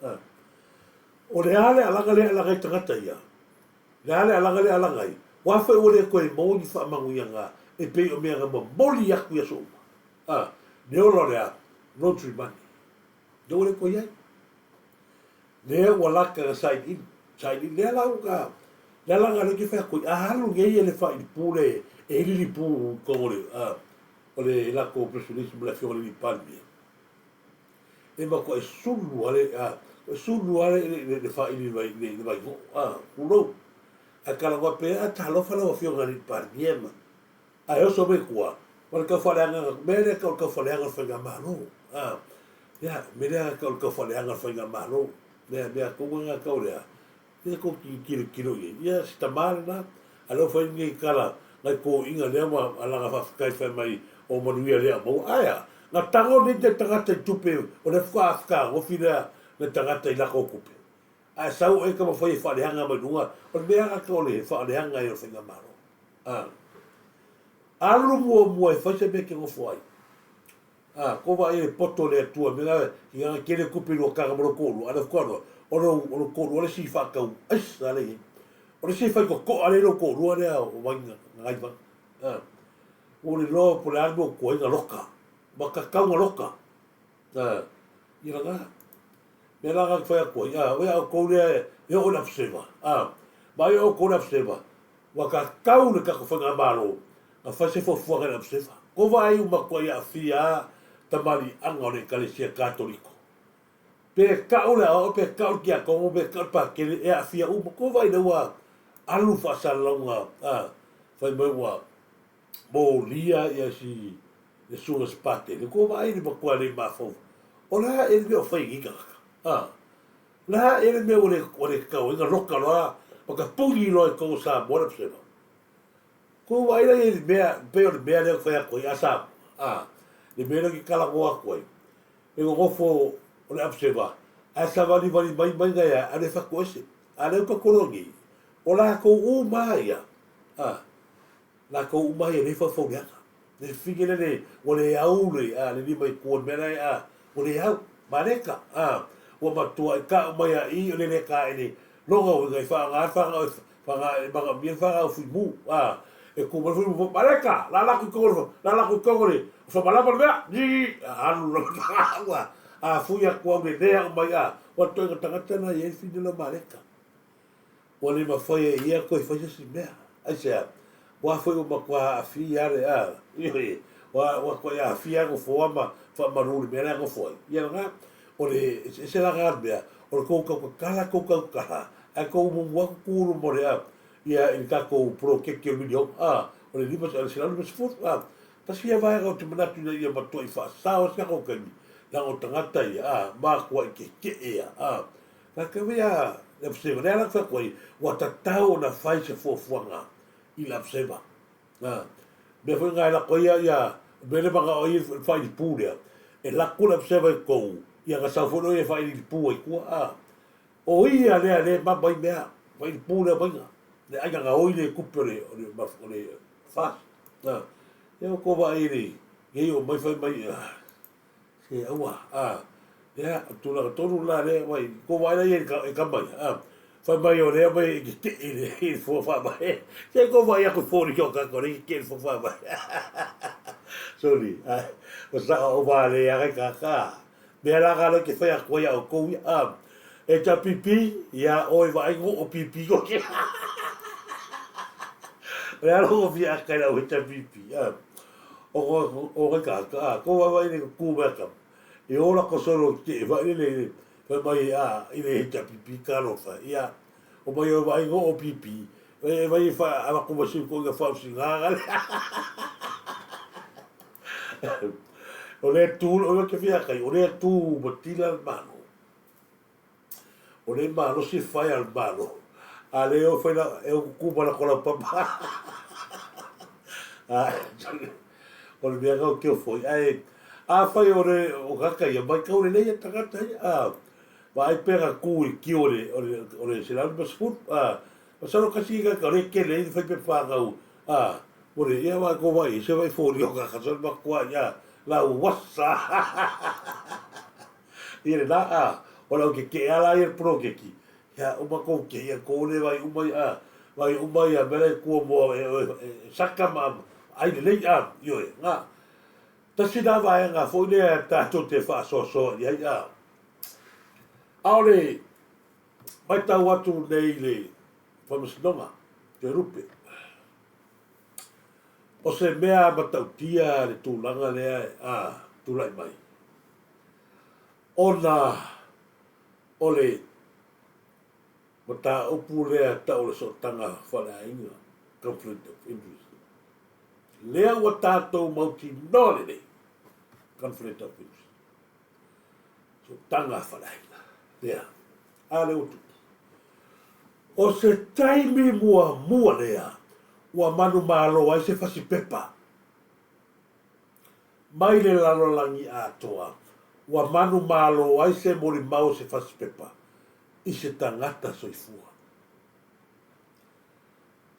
A. O le a le alaga lea e alaga ai tagata ia? Le a le alaga lea e alaga ai? Ua afe ua le toe maua ni faamanuiaga e pei o mea na momoli atu i aso uma. A. Le ola o le a? Laundry money. Lea ua le toe i ai. Lea ua laka na sailiili, sailiili. Lea la ua lea la na lea ke fai atu ai, a alu nei e le failipu le, e lilipu i totonu o le, a, o le latou press release ma le afioga i le alii Palemia. E matuai sulu lava le, a, sulu lava le, le faili i le vainoo, a, tulou. Ae talanoa pea, a, talofa lau afioga i le alii Palemia ma, ae oso mai tua, ma le taufaaleagaga, mea lea e tau o le taufaaleaga o le faigamalo, a, ia, mea lea e tau o le taufaaleaga o le faigamalo, mea, mea tonu lena e tau o le a, ia tou tilotilo i ai, ia se tama lena, a o lea ua fai lenei tala, nai toeaiina lea ua alaga faafetai fai mai o manuia lea o maua, ae a, na tago nei nai tagata i tupe o lea faatoa fetagofi lea nai tagata i latou tupe, ae sau oe taumafai e faaleaga mai luga, o le mea lava o le faaleaga ai o le faigamalo. A, alu muamua e fai se mea e te nofo ai. A, ko vaai e poto le Atua mea na i ana tele tupe i lua taga ma lou toalua, a o le faatoa o lou, o lou toalua le isi faatau aisa lea i ai. O le isi fai totoa lea i lou toalua lea o Vaiga, Gagaivaga. A, ua le iloa po o le a le mea ua tuai na loka, ma tatau na loka. A, ia lena. Mea la na fai atu ai, a, o ia outou lea e oo i le afu seva, a, vaai outou le afu seva, Ua tatau le tatou faigamalo na fai se fuafuaga i le afu seva. Ko vaai ua matuai aafia a tamaliiaga o le Ekalesia Katoliko. Pe tau le aoao, pe tau le tiakono, pe tau le pakele, e aafia uma. Ko vaai lea ua alu faasalalauga a, fai mai ua molia ia si le susuga se patele. Ko vaai le matua le mafaufau. O le a ea le mea o fai e nei tagata? A. La ea le mea ua le ua le tatau ai na loka loa ma ka puni loa i totonu o Samoa le Absalom. Kou vaai la i le mea, pei o le mea lea ou te fai atu ai, a Samoa, a, le mea lea ou te talanoa atu ai, le nonofo o le Absalom, ae savalivali mai mai na ia, ae le fatu ese. A lea ua tatou iloa nei, o latou uma lava ia, a, Latou uma ia lea e faufau leaga. Le fine lea le, ua le au le, a, le lima i tua i le mea la e, a, ua le au. Maleka, a, ua matuai ka'u mai a i o le le kaele lona uiga e faaaoga le fagao e, faga, e manaomia le fagao fuimu, a, e tu mai le fuimu, Maleka, lala atu i totonu o le, lala atu i totonu o le famalama le mea, ii, alu lava le fagao, a, a fui atu au le lea mai, a, ua itoaiga tagata na i ai le fine lea o Maleka. Ua le mafai e ia toe fai se isi mea. Aisea? Ua foi ua matua aafia le, a, ioe, ua, ua toe aafia lava nofoa ma faamalu i le mea la e nofo ai. Ia lena, o le eseese la lena mea, o le tou tautatala tou tautala, ae tou mumu atu tu i luma o le, a, ia i le tatou poloketi o le miliona, a, o le $500, a. Tasi ia vaega ou te manatu ina ia matuai faasao ai si tatou taimi, leaga o tagata ia, a, matuai tetee ia, a. Tatou ia le upseva, lea la ou te fai atu ai, ua tatau ona fai se fuafuaga i le upseva. A, mea foi na e lako ai ia, o mea lea manao ai le faailipu lea, e lako le upseva i totonu, ia ona sau foi lea e faailipu ai i tua. A, o ia lea lea e mama ai mea, faailipu lea omaiga, le aiga gaoi lea i tupe o le, o le, o le FAST. A, ia ua tou vaai i le, nei omai fai mai, Se aua, a, lea, o le tulaga tonu la lea, vai, ko vaai la ia i kama ia, a, fai mai o lea mai e tetee i le, i le fono faavae. Se ko vaai aku i fō o kākou lea tetee i le fono faavae. Sorry, a, o sa o vā le aga i kākā. Mea la kā ke whai aku ai au kou ia, a, e ta pipi, ia oi vaai ngo o pipi ko ke. O le alo ko fia akai lau he ta pipi, a. O ko kai ka ka ko wa wa ile ku ba ka e ola ko solo ke va ile le fa mai a ile he ta pipi ka lo fa ia o mai o vai go o pipi e vai fa a ko ba ko ga fa si ga ga o le tu o le ke fia kai o le tu ba tila malo O le malosi e fai a le Malo, a le o fai la, e o kuku ma la kola papa. O le mea kau keo foi. Ae, a fai o le, o kaka ia, mai kau le leia tagata ia. A, vaai pe ka ku i ki o le, o le, o le 150. A, masalo kasi i kaka, o le kele i fai pe whāngau. A, mo le, ia vai ko vai, se vai fōri o kaka, so le makua ia, la wasa. Ia le la, a, o lau ke ke ala ia poloketi, ia uma kou ke ia kou le vai uma ia, a, vai uma ia mea lai kua moa e, e, e saka ma ai lelei, a, ioe, nga. Tasi la vaega foi lea tatou te faasoasoa i ai, a. Aole matau atu nei i le Faamasinoga, Toelupe, o se mea matautia le tulaga lea, a, tulai mai. Ona o le mataupu lea tau o le sootaga faaleaiga, conflict of interest, lea ua tatou mautinoa lelei, conflict of interest, sootaga faaleaiga lea, a lea ua tupu. O se taimi muamua lea ua manumalo ai se fasipepa Mai le lalolagi atoa, ua manumalo ai se molimau o se fasipepa i se tagata soifua.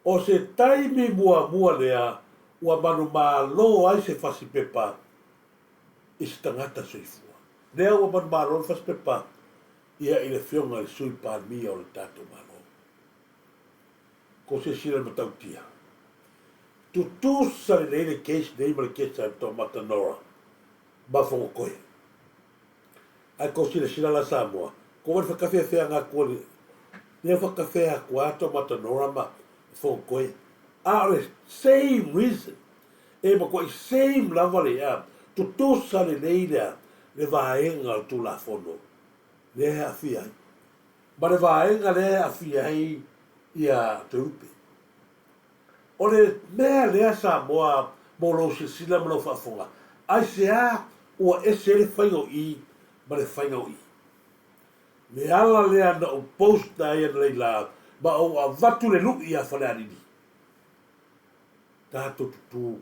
O se taimi muamua lea ua manumalo ai se fasipepa i se tagata soifua. Lea ua manumalo le fasipepa ia i le Afioga i le Sui Palemia o le tatou Malo. Ko se sila matautia. Tutusa lelei le case nei ma le case a Toamata Nora ma Fogokoe. Ae ko silasila la Samoa, ko wai whakawhiawhianga atu o le lea whakawhea atu a Toamata Nora ma Fogokoe. A o le same reason, e matuai same lava le a, tutusa lelei lea le vaega o le Tulafono lea e aafia ai. Ma le vaega lea e aafia ai ia Toelupe. O le mea lea Samoa mo lou silasila ma lou faafofoga, aisea ua ese ai le faiga o i ma le faiga o i? Le ala lea na ou post ai analeila ma ou avatu le lui ia Falealili. Tatou tutū.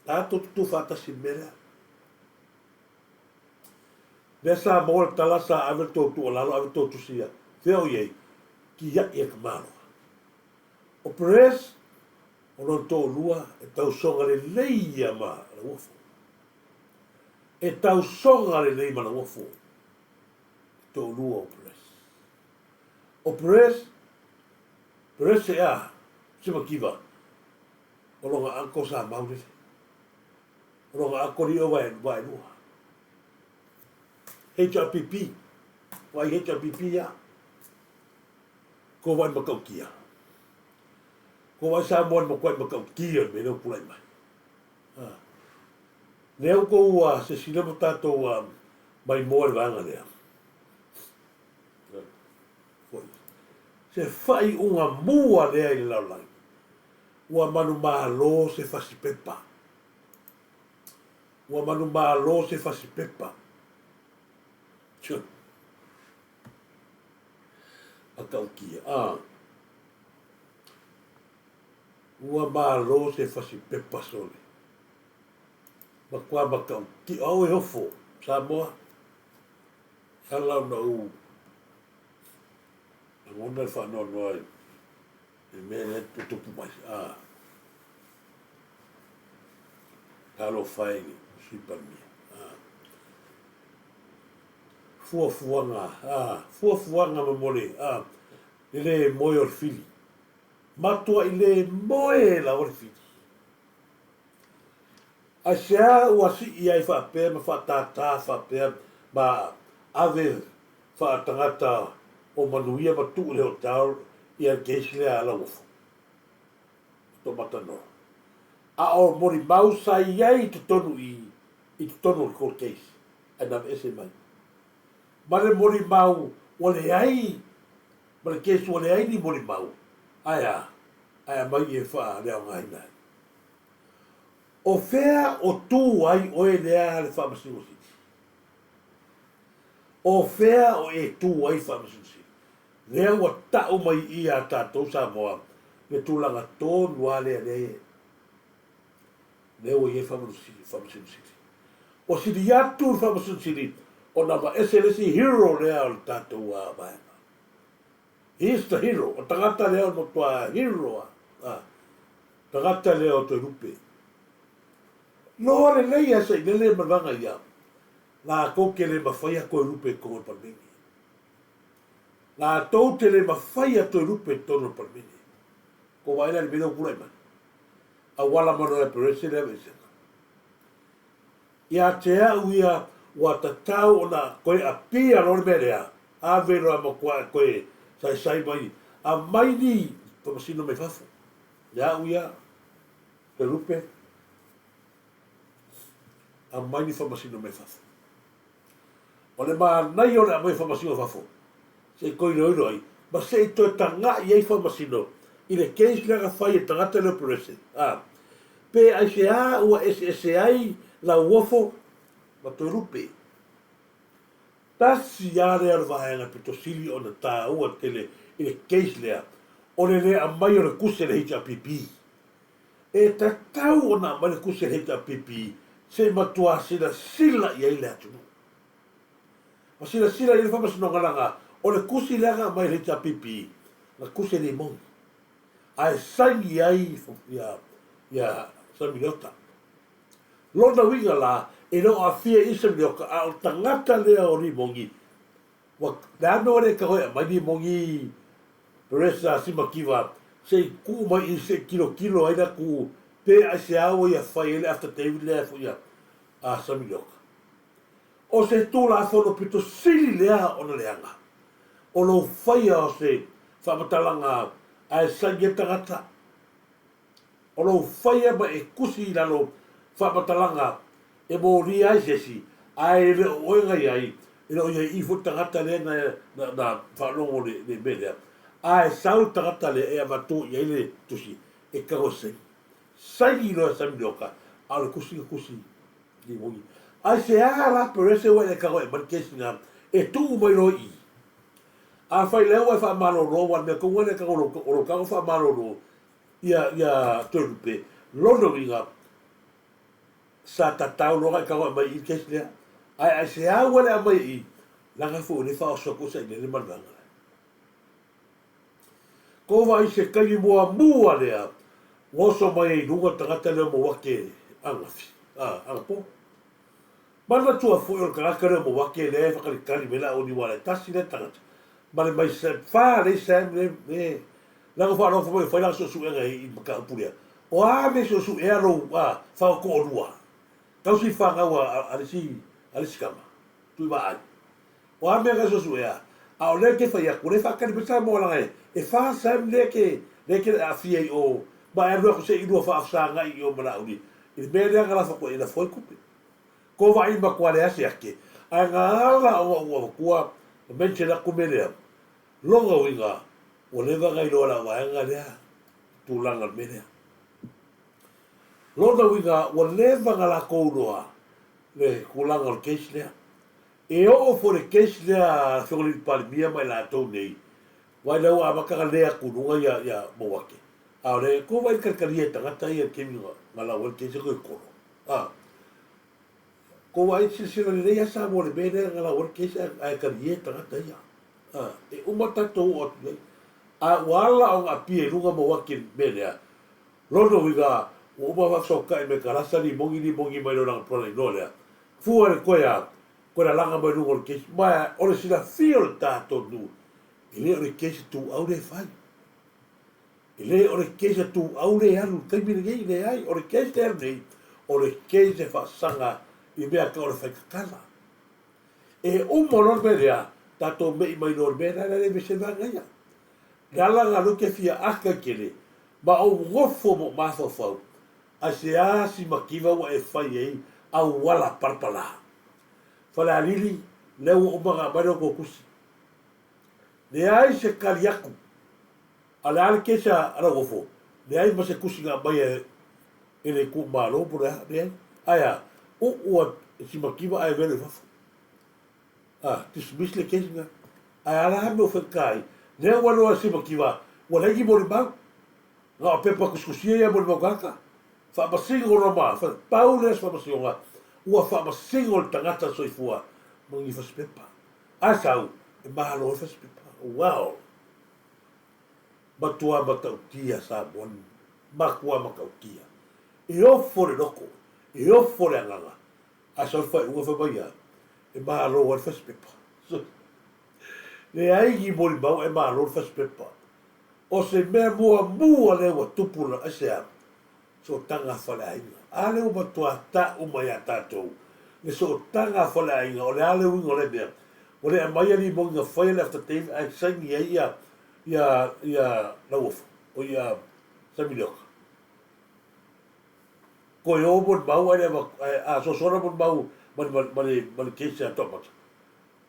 Tatou tutū faatasi i le mea lea. Lea sa maua le tala sa ave le tou tuualalo ave le tou tusi ia fea o iai kiaʻi e ka Malo. O Perez o lona toalua e tausoga lelei ia ma Lauofo. E tausoga lelei ma Lauofo le toalua o Perez. O Perez, Perez e a, Simakiva, o lona uncle sa Maulele. O lona akoli o Vaelua. HRPP, wai HRPP ia. Ko vaai matautia. Ko vaai Samoa i le matuai matautia i le mea lea ua tulai mai. A. Lea ua tou silasila ma tatou maimoa i le vaega lea. Foi. Se faaiuga mua lea i le lalolagi. Ua manumalo se fasipepa. Ua manumalo se fasipepa. Tio. Matautia. A. Ua malo se fasipepa sole. Matua matautia. Au e ofo, Samoa. E ala ona ou lagona le faanoanoa i le mea lea e tupu mai. A. Talofa e i le Sui Palemia. A. Fuafuaga, a. Fuafuaga ma mo le, a. Le le moe o le fili. Matuai le moe lava le fili. Aisea ua sii ai faapea ma faatātā faapea ma ave faatagata o manuia ma tuu i le hotel ia le case lea a Lauofo ma Toomatanora. A o molimau sa i ai i totonu i i totonu o le court case ae na aveese mai. Ma le molimau ua leai ma le case ua leai ni molimau ae a? Ae aumai e faaleaogaina ai. O fea o tu ai oe lea le Faamasino Sili? O fea o e tu ai Faamasino Sili? Lea ua tau mai i ia tatou Samoa le tulaga tonu lava lea lea e lea ua i ai Faamasino Sili. Ua sili atu le Faamasino Sili ona aveese le isi hero lea o le tatou vaega. He is the hero. O tagata lea o le matua hero a. Tagata lea o Toelupe. Loa lelei a sailele ma le vaga ia, latou te le mafaia Toelupe i totonu o le Palemene. Latou te le mafaia Toelupe i totonu o le Palemene. Tou vaai la i le mea lea ua tulai mai. Auala ma le Perese le aveesega. Ia te au ia, ua tatau ona toe apia loa le mea lea, ave loa e matua e toe saisai mai, aumai ni famasino mai fafo. Ia au ia, Toelupe, aumai ni famasino mai fafo. O le manaia o le aumai o faamasino i fafo, se i toe iloilo ai, ma se i toe tagai ai faamasino i le case lea na fai e le tagata lea o Perese, a, pe aisea ua eseese ai Lauofo ma Toelupe. Tasi lava lea o le vaega pito sili ona taua tele i le case lea, o le le aumai o le tusi a le HRPP. E tatau ona aumai le tusi a le HRPP se i matua silasila i ai le atunuu. Ma silasila i ai le Faamasinoga leaga o le tusi lea na aumai e le HRPP, na tusi e Limoni, ae saini ai ia, ia Sammy Leota. Lona uiga la, e le o aafia i i Sammy Leota, a o le tagata lea o Limoni, ua, le a mea ua le tago e aumai Limoni Peresa Simakiva se i tuu mai i se i tilotilo ai le atunuu pe aisea ua ia fai ai le affidavit lea foi a Sammy Leota. O se Tulafono pito sili lea ona leaga, o lou faia o se faamatalaga ae saini ai tagata. O lou faia ma e tusi i lalo faamatalaga e molia ai se isi, ae le o oe na i ai, e le o i ai i foi le tagata lea na, na, na faalogo i le mea lea. Ae sau le tagata lea e avatu i ai le tusi, e tago e saini. Saini loa e Sammy Leoka, a o le tusi na tusi Limoni. Aisea la Perese ua e le tago e aumai le kesi na e tuu mai loa i i? Afai lea ua e faamalolo, aua o le mea tonu lava lea e tago o lou tago faamalolo ia, ia Toelupe, lona uiga, sa tatau loa ona e tago e aumai i i le kesi lea. Ae aisea ua le aumai i i? Leaga foi o lea e faaoso atu ai sailele ma le vaega lea. Kou vaai i se taimi muamua lea ua oso mai ai i luga le tagata lea o Mauake ananafi, a, anapo. Manatua foi o le tagata lea o Mauake lea e faatalitali mai le aoni aua e tasi lea tagata ma le mai Sam, fa lei Sam le, le, leaga faalogo fai mai ua fai lana suesuega i le mataupu lea. O a mea e suesuea lou, a, fao toalua, tausi fanau a, a, a le isi, a le isi tama, Tuivaai. O a mea na suesuea? A o lea ou te fai atu, o lea e faatali mai Samoa leaga e FASM lea e lea e te aafia i o, ma e alu atu se i lua faafesagai i o ma Laauli i le mea lea na lafo atu ai e lafo ai tupe. Ko vaai matua leai se ake, ae na ala ona ou avatua ma mention atu le mea lea, lona uiga ua leva ona iloa e lau vaega lea tulaga o le mea lea. Lona uiga ua leva ona latou iloa le tulaga o le case lea. E oo foi i le case lea a le Afioga i le Palemia ma i latou nei, vaai la ua amata ona le atu i luga ia ia Mouake. A o le tou vaai i le talitalia e tagata ia i le taimi na lau ai le case toe kolo. A. Tou vaai silasila lelei lava Samoa i le mea lea na lau ai le case ae talie tagata ia. A. E uma tatou oo atu i ai. A ua ala ona apia i luga Mouake i le mea lea, lona uiga ua uma ona faafesootai mai Kalasa limogi limogi mai loa i lana brother in law lea. Fua le toe a, toe lalaga mai luga o le case, ma o le silafia o le tatou nuu, e le o le case ituau lea e fai. E le o le case ituau lea e alu i le taimi lenei, leai, o le case lea e alu nei, o le case e faasaga i mea tau o le faitatala. E uma loa le mea lea, tatou mei mai loa i le mea lea, le vese vaega ia. Le ala lena lea ou te fia ata i tele, ma ou nofo ma ou mafaufau, Aisea si mativa ua e fai ai auala palapala? Falealili, lea ua uma ona aumai la outou tusi. Leai se tali atu. A o le a le case a Lauofo? Leai ma se tusi na aumaia e le itumalo po o le a, leai. Ae a? Uu a si mativa ae velo i fafo. A, dismiss le case lena. Ae a la mea ua faigata ai? Lea ua iloa e si mativa ua leai ni molimau. Na o pepa tusitusia ia mo le mau tagata. Faamasino loa ma, pau lea o se faamasinoga, ua faamasino le tagata soifua ma ni fasipepa. A sau, e malo ai fasipepa. Wow! Matua matautia Samoa, matua matautia. E ofo le loto, e ofo le agaga, a sau le faaiuga fai mai a, e malo ai le fasipepa. Leai ni molimau ae malo le fasipepa. O se mea muamua lea ua tupu la, aisea? Sootaga a faleaiga. A lea ua matua tau mai ia tatou le sootaga a faleaiga, o le a le uiga o lea mea? Ua le aumaia limogi na faia le affidavit ae saini ai ia, ia, ia Lauofo, o ia Sammy Leota. Toe o molimau ae le avatu, ae a sosola molimau ma le, ma le, ma le case a Toamata.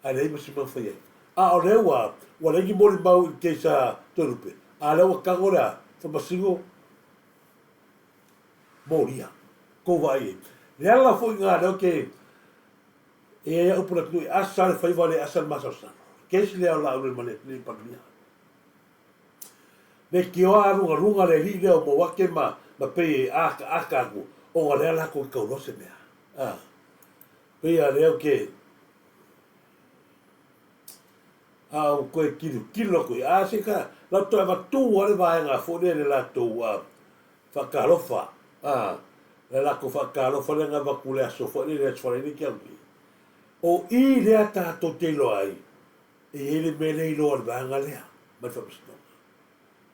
Ae leai ma se mea fai ai. A o lea ua, ua leai ni molimau i le case a Toelupe, a lea ua tago le a, Faamasino molia. Tou vaai i ai. Le ala foi lena lea ou te, e i ai au upu i le atunuu, e asa le faiva le asa le masalosalo. Case lea o Laaulialemalietoa Palemia. Leitioa a lugaluga le alii lea o Mouake ma, ma pei e akaaka atu, ona lea latou te tau loa se mea. A. Pei a lea ou te, A ua toe tilotilo atu i ai, a se ka, la toe avatu lava le vaega foi lea i le latou faatalofa, a, le latou faatalofa lea na avatu i le aso foi lea, le Aso Faraile te au nei. O i lea tatou te iloa ai, e i ai le mea lea e iloa e le vaega lea mai le Faamasinoga.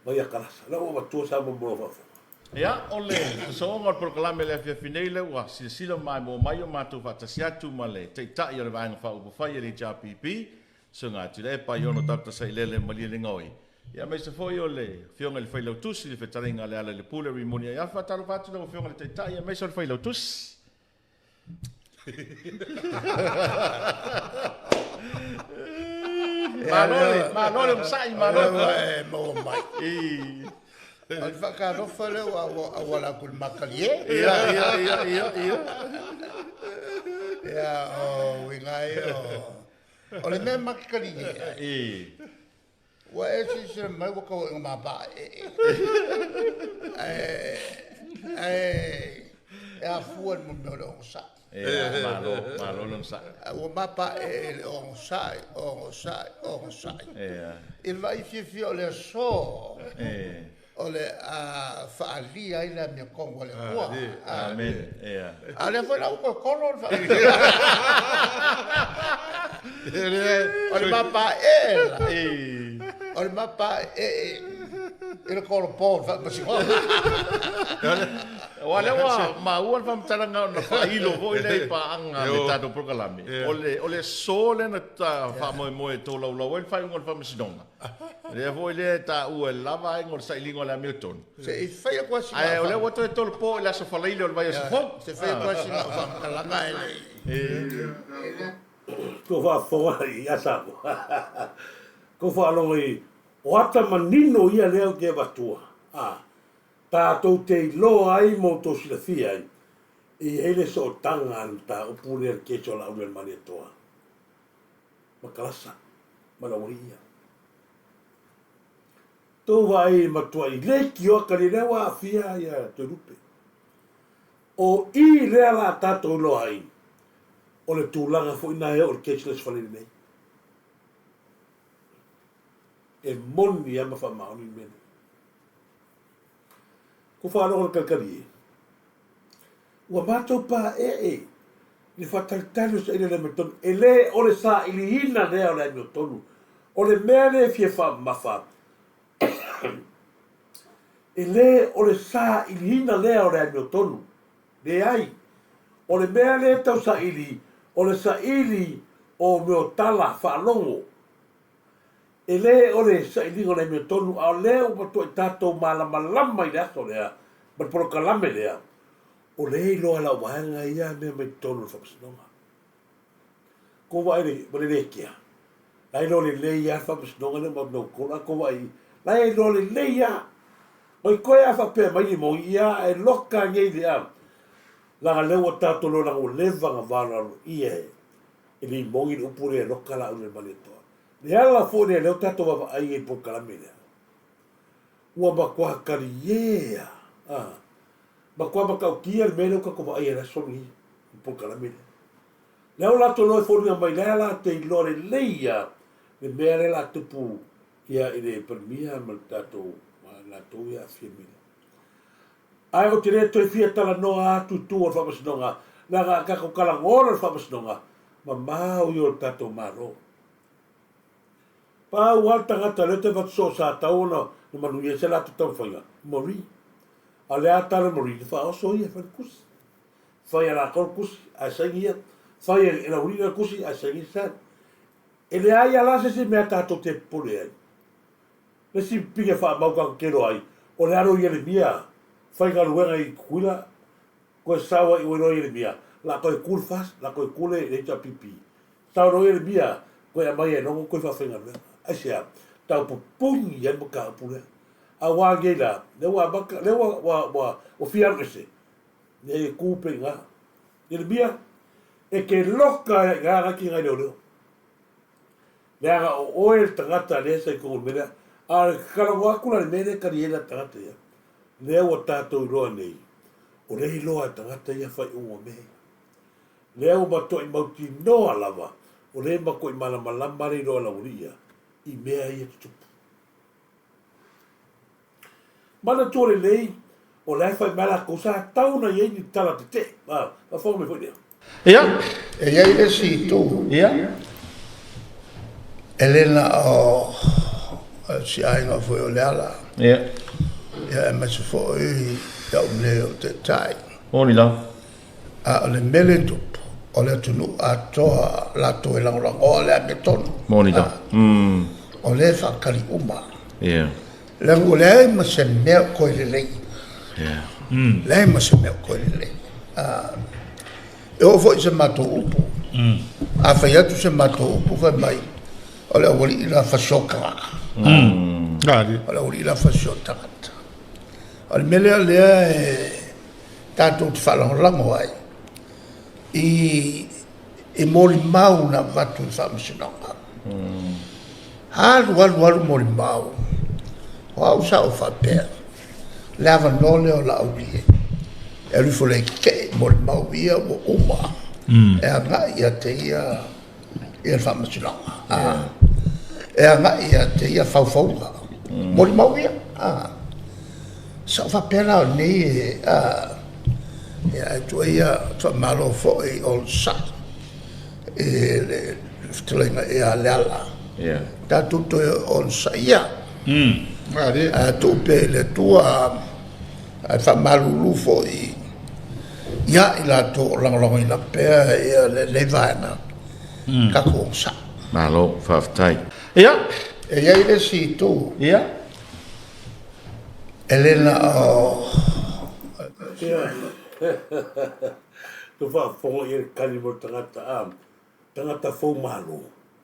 Mai ia Kalasa. La ua avatua Samoa mo lau faafofoga. Ia, o le sosooga o le polokalame i le afiafi nei lea ua silasila maimoa mai o matou faatasi atu ma le Taitai o le Vaega Faaupufai a le HRPP, Susuga Tuilaepa Aiono Dr. Sailele Malielegaoi, ia aemaise foi o le Afioga i le Failautusi, le Fetalaiga a Lealailepule Rimoni Aiafi. Faatalofa atu i lau Afioga i le Taitai aemaise o le Failautusi. Malo le, malo le onosai, malo. E maua mai. O le faatalofa lea ua auala atu i le matalie. Ia, ia, ia, ia, ia. Ia, o uiga ia o... O le mea matakalie ai. Ua e silasila mai ua tau ina mapaee. Ae, ae, e afua i le mea o le onosai. Ia, malo, malo le onosai. Ua mapaee i le onosai, onosai, onosai. Ia. I le vaai fiafia o le aso, o le a faaalia ai le amiotonu a le Atua. Amene. Ia. A o lea foi la ua toe kolo le O le mapaee la. O le mapaee i le kolopo o le faamasinoga. Aua o lea ua maua le faamatalaga ona faailo foi lea i paaga a le tatou polokalame, o le aso lea na faamoemoe e tolaulau ai le faaiuga o le Faamasinoga, lea foi lea e taua e lava aiga o le sailiga o le amiotonu. Se i fai atu lava sina Ae o lea ua toe tolopo i le aso Faraile o le vaiaso fou. Se i fai atu lava sina faamatalaga e le i. Tou faafofoga i Samoa. Tou faalogo i o ata manino ia lea ou te avatua, a tatou te iloa ai ma outou silafia ai, e i ai le sootaga a le mataupu lea i le case o Laaulialemalietoa ma Kalasa ma le aualii ia. Tou vaai e matuai leitioa kali lea ua aafia ia Toelupe. O i lea la tatou iloa ai, o le tulaga foi na e oo i le case le Aso Faraile nei. E moni lava ma faamaoni le mea lea. Ko faalogo le kalikali e. Ua matou paee i le faatalitali o saili o le amiotonu. E le o le sailiina lea o le amiotonu. O le mea lea e fia faamamafa, e le o le sailiina lea o le amiotonu. Leai. O le mea lea e tau saili, o le saili o mea o tala faalogo. E le o le sailiga o le amiotonu, a o lea ua matuai tatou malamalama i le aso lea ma le polokalame lea, o lea e iloa e lau vaega ia mea mai totonu o le Faamasinoga. Kou vaai le, ma le lekea, la e iloa lelei lava le Faamasinoga lea ma Naukolo, a kou vaai, la e iloa lelei lava. Oi koe a faapea mai Limoni, ia e loka nei le a, leaga lea ua tatou iloa leaga ua leva ona valoaloia e Limoni le upu lea e loka Laaulialemalietoa. Le ala foi lea lea ua tatou vaavaai ai i le polokalame lea, ua matua talie lava, a, matua matautia le mea lea ua tatou vaai ai i le aso lenei, le polokalame lea. Lea ua latou iloa e foliga mai lea la te iloa lelei lava le mea lea la tupu ia i le Palemia ma le tatou latou ia aafia mai lea. Ae ou te le toe fia talanoa atu i tua o le Faamasinoga, leaga a tatou talanoa loa i le Faamasinoga, mamao ia o le tatou Malo. Pau lava le tagata lea ou te avatu soo sa tatau ona manuia ai se latou taumafaiga, Marie. A o le a tala Marie, na faaoso ia e fai le tusi. Fai e latou le tusi, ae saini ia. Fai e Laulii le tusi, ae saini Sam. E leai lava la se isi mea tatou te popole ai. Le isi pine faamau tatou te iloa ai, o le alo o Ieremia, faigaluega i Tutuila, toe sau ai ua iloa Ieremia, la toe tu le FAST, la toe tu le HRPP. Sau loa Ieremia, toe aumai e logo toe faafaigaluega. Aisea? Tau pupuni ai le mataupu lea. Aua nei la, lea ua amata, lea ua, ua, ua, ua fia alu ese, nei e tu pea i ina. Ieremia, e te loka ai i ina na tiga leoleo. Leaga o oe le tagata lea sa i totonu o le mea lea. A o le talanoa atu la i le mea lea e tali ai la tagata ia, lea ua tatou iloa nei, o lea e iloa e tagata ia faaiuga o mea ia. Lea ua matuai mautinoa lava, o lea e matuai malamalama le iloa a laualii ia i mea ia tutupu. Manatua lelei, o la e fai mai latou, sa tatau ona i ai ni tala tetee. A, faafofoga mai foi lea. Ia. E i ai le isi itu. Ia. E le na o si aiga foi o Leala. Ia. Ia, aemaise foi au nei o Taitai. Moni lava. A o le mea lea e tupu, o le atunuu atoa latou e lagolagoa le amiotonu. Moni lava. O lea e faatali uma. Ia. Leaga ua leai ma se mea o toe lelei. Ia. Leai ma se mea o toe lelei. E oo foi i se matou upu. A fai atu se matou upu fai mai, o le aualii la fasio tagata. O le aualii la fasio tagata. O le mea lea lea e tatou te faalagolago ai i i molimau na avatu i le Faamasinoga. Alu alu alu molimau, o au sa ou faapea, le avanoa lea o Laauli e alu ifo e tetee molimau ia ua uma e agai ia te ia ia le Faamasinoga. E agai ia te ia faufauga, molimau ia. Sa ou faapea la o lenei e, ia ae tuuai ia faamalo foi onosai i le fetalaiga ia Leala. Tatou toe onosai ia. Ae tuu pea i le Atua. Ae faamalulu foi ia i latou o lagolagoina pea ia lenei vaega, tatou onosai. Malo, faafetai. Ia. E i ai le isi itu. Ia. E le na o. Ia. Tu faafofoga i ai le kali mo le tagata, a, tagata fou malo,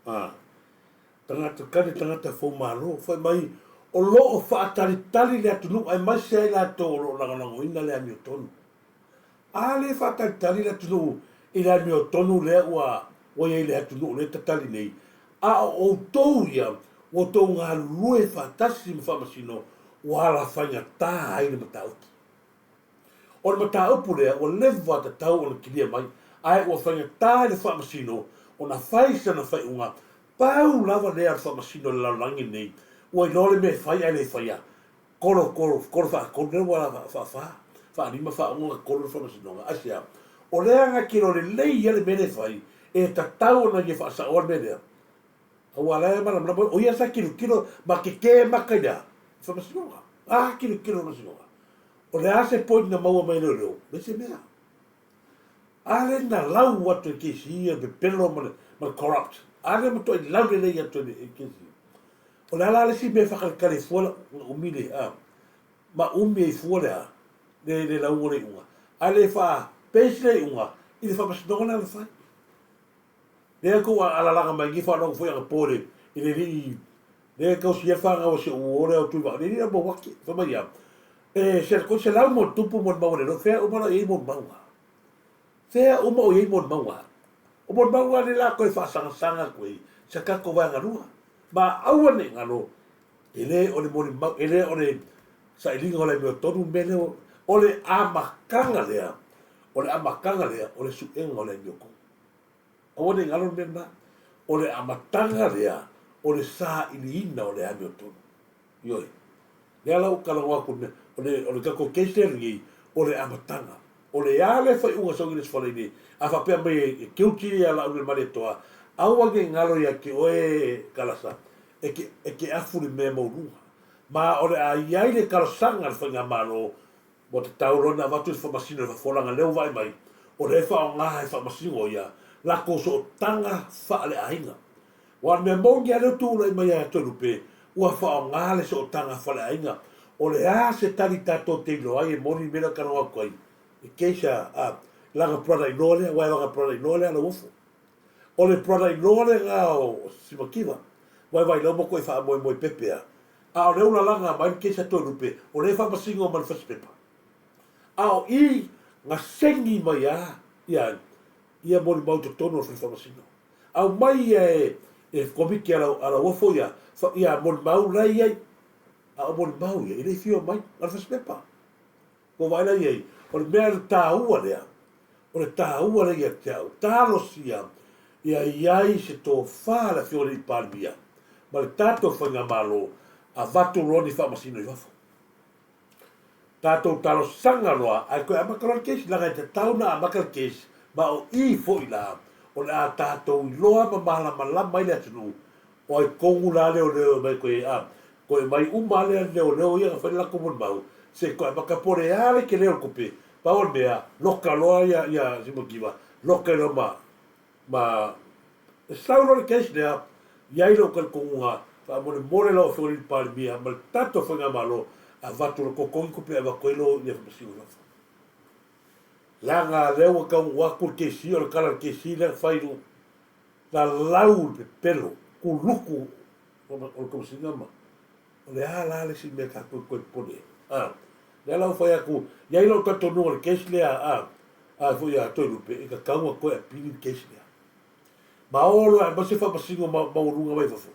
a. Tagata kali tagata fou malo, fai mai o lo o faatalitali le atunuu aemaise ai latou o lo o lagolagoina le amiotonu. A lea e faatalitali le atunuu i le amiotonu lea ua ua i ai i le atunuu lea e tatali nei, a o outou ia ua outou galulue faatasi ma Faamasino ua alafaigata ai le mataupu. O le mataupu lea ua leva tatau ona kilia mai, ae ua faigata i le Faamasino ona fai sana faaiuga. Pau lava lea o le Faamasino i le lalolagi lenei ua iloa le mea e fai ae le faia. Kolo, kolo, kolo faatolu lea ua faafa, faalima, faaono na kolo le Faamasinoga. Aisea? O lea na te iloa lelei ia le mea lea e fai, e tatau ona ia faasaoa le mea lea. Aua la e malamalama, o ia sa tilotilo ma tetē maka i le a? I Faamasinoga. A tilotilo Faamasinoga. O le a se point na maua mai e leoleo? Leai se mea. A lea na lau atu e kesi ia le pepelo ma le, ma le corrupt. A lea matuai lau lelei atu e kesi. O le a la le isi mea e faakalikali ai fua la umi le, a, ma umi ai fua le a, le, le lauga o le iuga. A le faa base le iuga i le faamasinoga lea na fai. Lea kou alalaga mai nei faalogo foi anapo i le, i le alii lea e tausi ai fanau a si ou uo lea o Tuivaa, le alii lea Mauaki, fai mai ia, e se 300 ma ona tupu molimau a le loa, fea uma la o i ai molimauga? Fea uma o i ai molimauga? O molimauga lea la toe faasagasaga atu ai sa tatou vaega lua. Ma aua ne i galo, e le o le molimau, e le o le sailiga o le amiotonu le mea lea, o le amataga lea, o le amataga lea o le suega o le amiotonu. Aua ne i galo le mea lena. O le amataga lea o le sailiina o le amiotonu. Ioe. Lea la ua talanoa atu i le mea, o le, o le tatou case lea lenei, o le amataga. O le a le faaiuga sau i le Aso Faraile nei, a faapea mai e guilty ia Laaulialemalietoa, aua ne i galo ia te oe Kalasa, e te, e te afu i le mea maualuga. Ma o le a i ai le talosaga a le Faigamalo Ua tatau loa ona avatu le faamasino i fafo leaga lea ua vaai mai o lea e faaaoga e faamasino ia latou sootaga faaleaiga. Aua o le mea moni lava lea ua tulai mai ia Toelupe, ua faaaoga le sootaga faaleaiga. O le a se tali tatou te iloa ai e moni le mea lea ou te talanoa atu ai? I case a lana brother-in-law lea, aua e lana brother-in-law lea a Lauofo. O le brother-in-law lena o Simakiva, aua e vailau ma toe faamoemoe pepe a. A o lea ua lalaga mai le case a Toelupe, o lea e faamasino ma le fasipepa. A o i na seni mai a ia ia molimau i totonu o le fale faamasino. Aumai ia e e Komiti a Lauofo ia ia molimau la e i ai. A o molimau ia e le i fia omai, na o le fasipepa. Ua vaai la i ai, o le mea taua lea, o le taua lea ia te au, talosia ia i ai se tofa a le Afioga i le Palemia ma le tatou Faigamalo, avatu loa ni faamasino i fafo. Tatou talosaga loa ae toe amata loa le case, leaga e tatau ona amata le case, ma o i foi la o le a tatou iloa ma malamalama ai le atunuu O ai tonu la leoleo e mai koe a koe mai uma lea leoleo ia na fai le latou molimau se koe amata po o le a le tele o le tupe pau o le mea loka loa ia ia Simakiva loka loa ma ma e sau loa le case lea i ai lou talitonuga faamolemole lau afioga i le Palemia ma le tatou faigamalo avatu le totogi tupe e avatu ai lo ia faamasino i fafo leaga lea ua taunuu atu le kesi o le tala a le kesi lea na fai Lalau le pepelo, kuluku o le Komesina ma o le a la le isi mea tatou toe popole ai? A, lea la ua fai atu, i ai lou talitonuga i le case lea a, a foi ia Toelupe, e tatau ona toe apili le case lea. Ma o loa e aumai se faamasino maualuga mai fafo,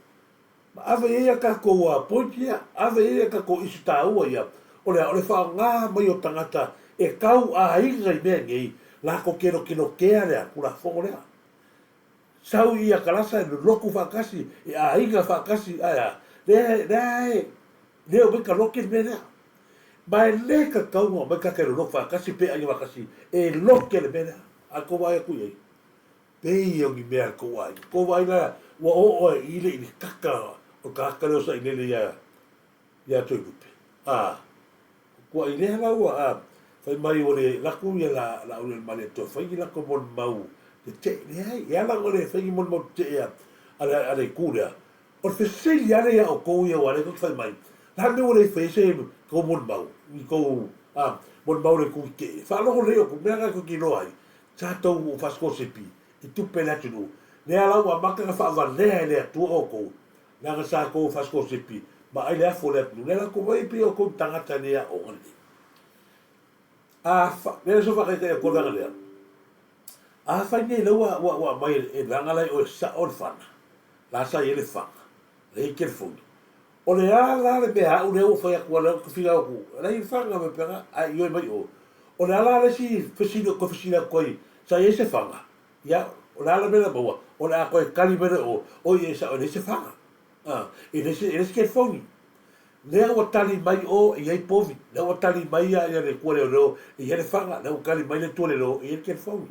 ma ave i ai a tatou point ia, ave i ai a tatou issue taua ia, o le a? O le faaaoga mai o tagata e tauaiga i mea nei, latou te lokelokea le Tulafono lea. Sau i ia kalasa e lolotu faatasi, e aiga faatasi, ae a? Lea, lea e le omai ka loke le mea lea. Ma e le tatau ona omai tagata e lolotu faatasi pe aiga faatasi e loke le mea lea. A tou vaai atu i ai, pei o ni mea a le tou aiga. Tou vaai la, ua oo ai i i le kaka o le tagata lea o Sailele ia, ia Toelupe. A. Kua i lea la ua a fai mai ua le laku ia la la ule male toe fai ni lako molimau tetee. Leai, e ala ona le fai ni molimau tetee a a le a le itu lea, o le fesili lava lea ia outou ia aua o lea tou te fai mai, le a le mea ua le fai ai se tou molimau i tou a molimau i le itu tetee. Faalogo lelei outou, o le mea lena tou te iloa ai, sa tou faasikolasipi i tupe a le atunuu, lea la ua amata ona faavalea e le Atua outou, leaga sa tou faasikolasipi ma ai le afu o le atunuu, lea la tou vaai pei o outou ni tagata e le aoga lelei. A fa, lea so faataitai atu le vaega lea. Afai nei lea ua, ua, ua aumai e laga la i oe sao le fana, la sa i ai le fana, la i ai telefoni. O le a la le mea a au lea ua fai atu lea ou te finau atu, la i ai le fana ma pena, ae ioe mai oe. O le a la le isi fesili ou te fesili atu ai, sa i ai se fana? Ia, o le a la le mea na maua? O le a toe tali mai loa e oe, oi e sao e leai se fana. A, e leai se, e leai se telefoni. Lea ua tali mai o e i ai povi, lea ua tali mai ia le tua leoleo e i ai le faga, lea ua tali mai le tua leoleo e i ai le telefoni.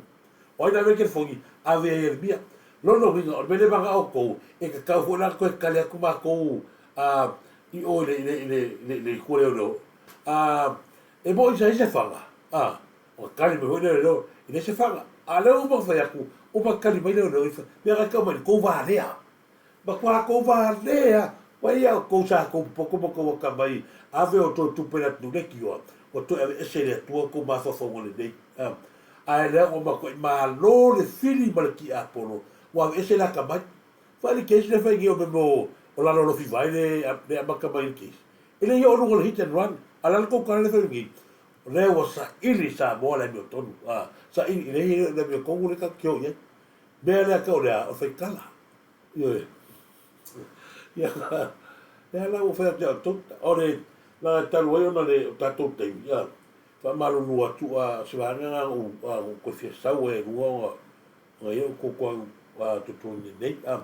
O ai na ave ai le telefoni? Ave ia Ieremia. Lona uiga, o le mea lea e manao outou, e tatau foi la ona toe tali atu matou a i o i le, i le, i le, i le, i le tua leoleo. A, e moni sa i ai se faga, a, ona tali mai foi le leoleo, e leai se faga. A o lea ua uma ona fai atu, uma ona tali mai leoleo i mea na e tau mai, le tou valea. Matua tou valea mai a outou sa tou popoto ma tou atamai ave outou tupe i le atunuu leitioa ua toe aveese e le Atua tou mafaufauga lelei ae lea ua matuai malo le fili ma le tiapolo ua aveese le atamai vaai le case lea fai nei o mea o lalo alofi vai le amata mai le case e le i oo luga o le hit and run a le a le tou tala lea fai nei o lea ua saili Samoa le amiotonu saili e leai le amiotonu lea tatou te o i ai mea lea tau o le a o le faitala. Ioe. Ia, lea la ua fai atu ia outou, o le leaga e talu ai ona le o tatou taimi, ia, faamalulu atu a se vaega lena na ou a ou toe fia sau ai e lua ona ona ia ou toe a totogi nei, a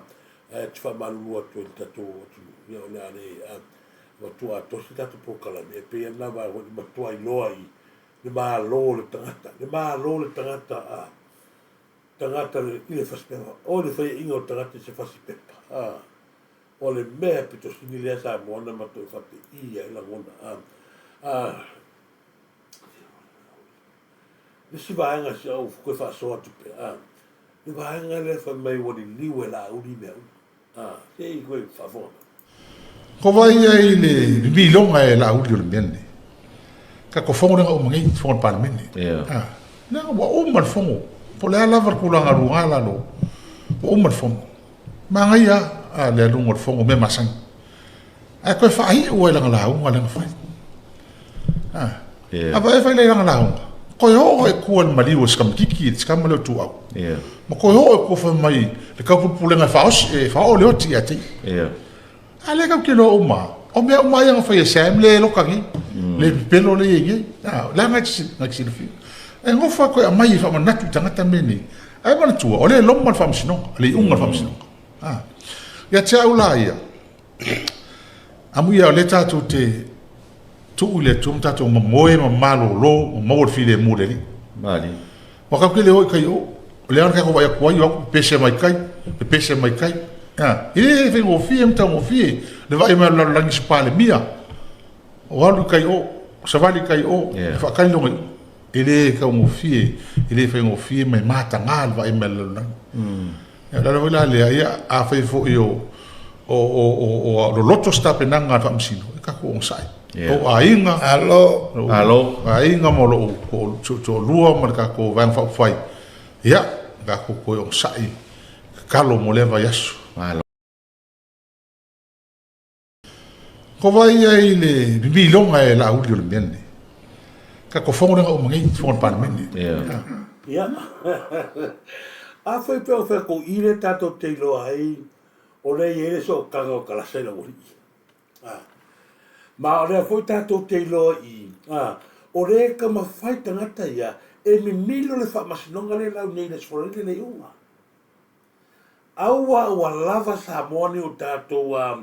ae te faamalulu atu ai i le tatou atunuu, ia o le a le a matua atoa se tatou polokalame e pei lava na vaega foi matua iloa i le malo o le tagata, le malo o le tagata a tagata i le fasipepa. O le faiaina o le tagata i se fasipepa, a, o le mea pito sili lea Samoa na matou faapei ai lagona, a, a, le isi vaega si au toe faasoa atu pea, a, le vaega lea fai mai ua liliu e Laauli mea uma, a, se i toe faafofoga mai. Ko wai ia i le miloga e Laauli o le mea lenei. Tatou fono lea na uma nei, fono a le Palemene. Yeah. Ah, leaga ua uma le fono. Po o le a lava le tulaga luga lalo, ua uma le fono. Manaia a le aluga o le fono, mea masani. Ae toe faaiu ai lana lauga lea na fai. Ah. Yeah. A vae fai le lana lauga. Koe oo e kua le maliu o se kamatiki, se kama leo tuau. Yeah. Ma koe oo e kua fai mai le kaupulepulega e faaosi, e faaoo le oti ia te ia. Yeah. A lea kau ke loa uma, o mea uma ia na fai e Sam le loka nei, le pepelo le ia nei. A, le ngai ngai silafia. E ngofa koe aumai e faamanatu i tagata mea nei. Ae manatua, o le loma le faamasinoga, le iuga o le faamasinoga. A. Ia te au la ia, amu ia o lea tatou te tuu i le Atua ma tatou mamoe ma malolo ma maua le filemu o le Alii. Malie. Ua kau ke le o i kai o, o le ana kai ko vai aku ai o aku pepese mai kai, pepese mai kai. A, e le faigofie ma taugofie le vaai mai o le lalolagi i se Palemia. O alu i kai o, savali i kai o, Yeah. e faakali lona iuga. E le taugofie, e le faigofie ma e mataga le vaai mai o le lalolagi. Ia, o le ala foi la lea, ia, afai foi o, o, o, o, o loloto se tapenaga a le Faamasino, e tatou onosai. Yeah. Lou aiga, Alo. lou Alo. aiga ma lou toalua ma le tatou Vaega Faaupufai, ia, tatou toe onosai, tatalo mo lea vaiaso. Malo. Ko wai ia i le miloga e Laauli o le mea lenei. Tatou fono lea na uma nei, fono a le Palemene. Yeah. Ia. Afai pea o fea kou i le tatou te iloa ai o lea i ai le sootaga o Kalasa i Laualii. A. Ma o lea foi tatou te iloa i, a, o lea e taumafai tagata ia e mimilo le faamasinoga lea e lau nei i le Aso Faraile le iuga. Aua ua lava Samoa nei o tatou a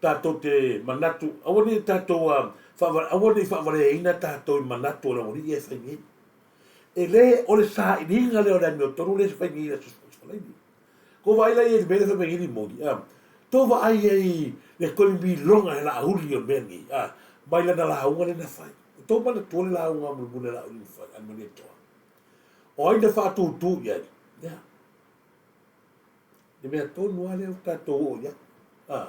tatou te manatu aua nei tatou a aua nei faavaleaina tatou i manatu o le aualii ia e fai nei. E le o le sailiga lea o le amiotonu lea e fai nei i le Aso Faraile. Tou vaai la i ai i le mea lea e fai mai nei limoni a tou vaai i ai i le toe mimiloga e Laauli o le mea lenei a mai lana lauga lea na fai. Tou manatua le lauga mulimuli a Laauli na fai a le Malietoa. O ai na faatūtū i ai? Lea. Le mea tonu lava lea ua tatou oo i ai. A.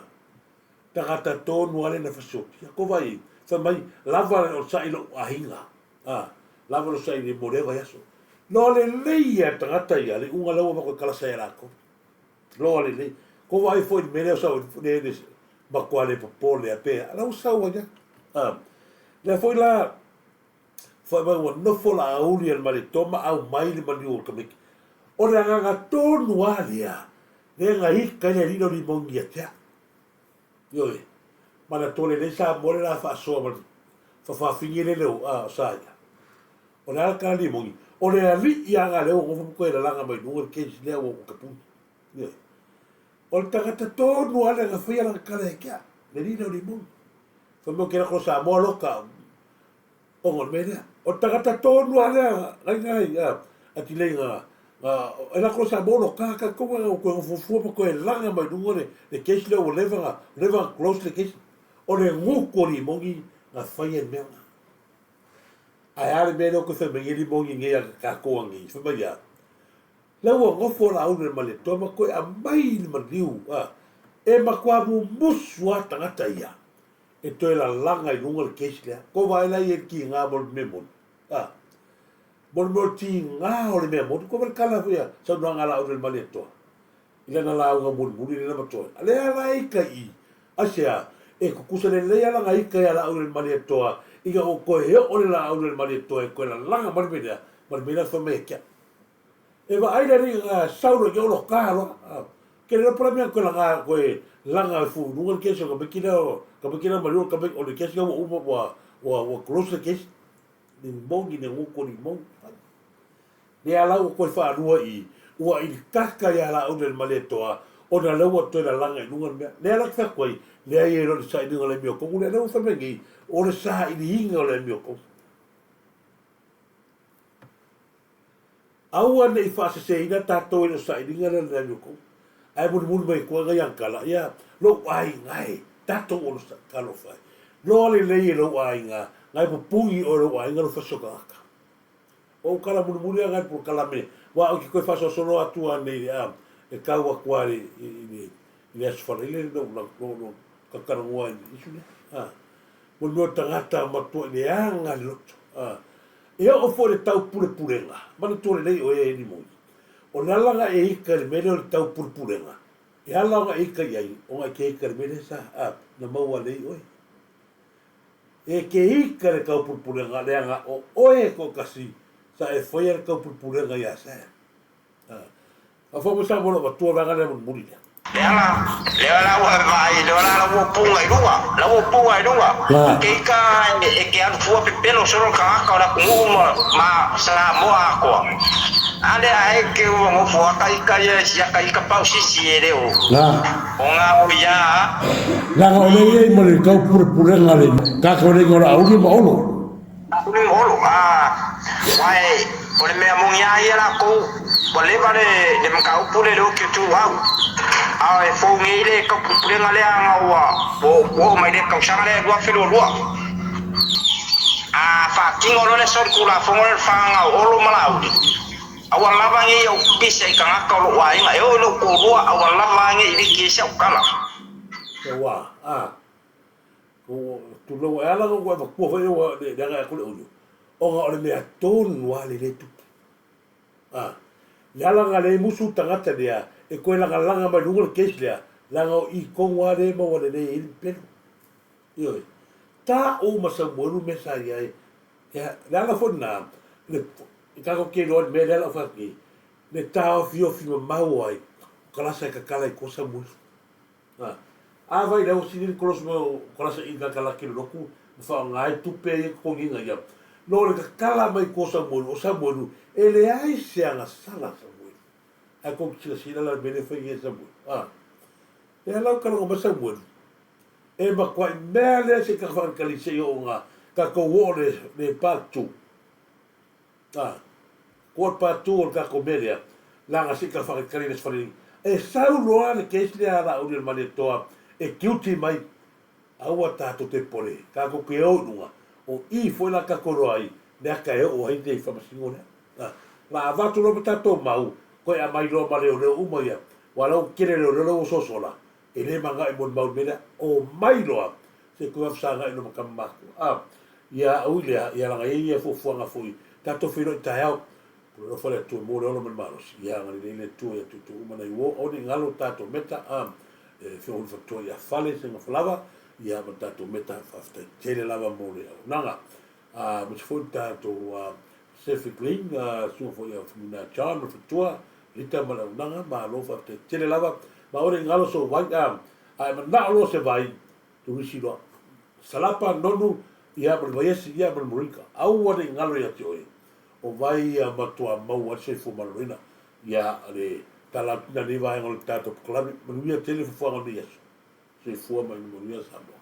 Tagata tonu lava lea na fasioti. Ko vai, fai mai, lava o le sa'i lou aiga. A. Lava lo sa'i mo lea vaiaso. Loa lelei ia tagata ia, le iuga lea ua avatu e kalasa ia latou. Loa lelei. Ko vaai foi i le mea lea o sau le le matua le popole a pe a la ua sau ai lava. A. Lea foi la fai mai ua nofo Laauli a le Malietoa ma aumai le maliu o le tamaiti. O le agaga tonu lava lea, lea na ika ai le alii lea o Limogi ia te au. Ioe. Manatua lelei Samoa le la faasoa ma le fafafine lele o, a, o Saia. O le a le tala Limogi? O le alii lava lea ua nofo ma toe lalaga mai luga le case lea ua tapuni. Ioe. O le tagata tonu lava lea na faia lana tala ia te au, le alii lea o Limogi. Fai mai ou te lako i Samoa loka, ona o le mea lea. O le tagata tonu lava lea na ina ai, a tilei na, e lako i Samoa loka tatou na toe nofonofua ma toe laga mai luga le case lea ua leva na, leva na close le case. O le gutu o Limogi na faia le mea lena. Ae a le mea lea ou te fai mai nei Limogi nei a tatou anei, fai mai a, la ua nofo Laauli i le Malietoa ma toe aumai le maliu, a, e matua mumusu lava tagata ia. E toe lalaga i luga le case lea. Ko vaai la ia i le tiga mo le mea moni. A. Mo le mea o le tiga o le mea moni, ko vaai le tala foi a saunoaga a Laauli o le Malietoa i lana lauga mulimuli lea na matoe. A lea la e ika i i. Aisea? E tutusa lelei lava lana ika ia Laauli o le Malietoa ina ua toe oo le Laauli o le Malietoa e toe lalaga mai le mea lea, ma le mea lea na fai mai e Kea'u. E vaai le alii na sau loa i olo ka loa. Ke le pala mea koe langa koe langa e fu luga le kesi o tamaiti lea o tamaiti lea maliu o le kesi lea ua uma ua ua ua close le kesi. Ni mongi ne nguko ni mongi. Lea la ua koe whaalua i ua i kaka ia la ule le Malietoa ona lea ua toe lalaga i luga le mea. Lea la te whai koe, lea i e lo le sailiga o le amiotonu lea lea ua whai mai nei, o le sailiga o le amiotonu. Aua ne i faaseseina tatou e le o sailiga lea o le amiotonu. Ae mulimuli mai koe ngai ankala, ia, lou aiga e, tatou onosai, talofa e. Loa lelei e lou aiga, ngai pupuni oe lou aiga lou fasi o tagata. O ou tala mulimuli a ngai polokalame, wa ou te toe faasolosolo atu a nei a, e tau atu a i le, i le aso Faraile lou, lou, lou tatalanoa i le issue lea. A, mo le mea o tagata matua i le aga le loto. A, E oo foi i le taupulepulega, manatua lelei oe e Limoni, o le ala na e ika i le mea lea o le taupulepulega, e ala ona e ika i ai, ona e te ika i le mea lea sa, a, na maua lelei oe. E te ika i le taupulepulega leaga o oe e toatasi sa e faia le taupulepulega ia Sam. A, a fai mai Samoa lou matua vaega lea mulimuli lea. Leaga, lea la ua vaai, lea la la ua puga i luga, la ua puga i luga. Ke ika e ke alu fua pepelo solo le tagata o le atunuu ma, ma Samoa atoa. A lea ae ke ua nofo aka ika ia i siaka ika pau sisi e le o. O nga o ia. Leaga o lea i ai ma le taupulepulega le tatou leiga o Laauli ma Olo. Uli ma Olo, a, wae o le mea moni a ia lakou, ua leva le, le mataupu le le oki o Tuuau, a e fou nei le taupulepulega lea aga ua, ua, ua oo mai le tausaga lea e 2022. A faatino loa le solitulafono lea o le fagaga o Olo ma Laauli, a ua lava nei au pisa i tagata o lou aiga, e oo i lou toalua, a ua lava nei i liki ai si au tala. Ua, a. Tulou, e ala ona ou avatua foi ua le agai atu le oio, ona o le mea tonu lava le le tupu. A, le ala na le musu tagata lea e toe lagalaga mai luga le case lea, leaga o i tonu lava lea e maua lelei ai le pepelo. Ioe. Ta'u ma Samuelu mea sa i ai. Ia, le ala foi lena, le, tatou te iloa i le mea lea la ou fai atu nei, le taofiofi mamao ai o kalasa e tatala i tua Samuelu. A, a vai lea ua sili le kolosi mai o kalasa i kakalaki le lotu ma faaaoga ai tupe ia totogiina ia. No le tatala mai tua o Samuelu, o Samuelu, e leai se agasala a Samuelu. Ae tou te silasila la i le mea lea e fai nei e Samuelu. A, lea la ua taloga mai Samuelu, e matuai mea lea se i takafakalekali se i oo ina tatou oo le, le part 2. A, ko le part 2 o le tatou mea lea, leaga se i takafakalekali le Aso Faraile. E sau loa le case lea a Laauli o le Malietoa e guilty mai, aua tatou te pole, tatou te o i luga. O i foi la tatou iloa ai le ata e oo ai le faamasinoga lea. A, la avatu loa ma tatou mau, toe aumai loa ma leoleo uma ia, aua la ua tele leoleo la ua sosola, e le manao e molimau i le mea lea. Omai loa se i toe faafesagai loa ma tama matutua. A, ia ui lea, ia leaga e i ai ia fuafuaga foi, tatou feiloai taeao, Pule alofa le Atua mo le ola ma le malosi, ia agalelei le Atua ia toutou uma nai uo, aua ne i galo tatou meta, a, e afioga foi le faletua ia Fale Seugafolava, ia ma le tatou meta, faafetai tele lava mo le auaunaga. A, aemaise foi le tatou a, Pacific Link, a, susuga foi ia Faumuina John ma le faletua, Rita ma le auaunaga, malo faafetai tele lava. Ma aua ne i galo sou vai, a, a e manao loa se vai, turisi loa. Salapa, nonu, ia ma le vaiesi, ia ma le moringa. Aua ne i galo ia te oe. O vai ia matua maua ai le soifua maloloina. Ia le tala atu i lenei vaega o le tatou polokalame. Manuia tele fuafuaga o lenei aso. Soifua ma ia manuia Samoa.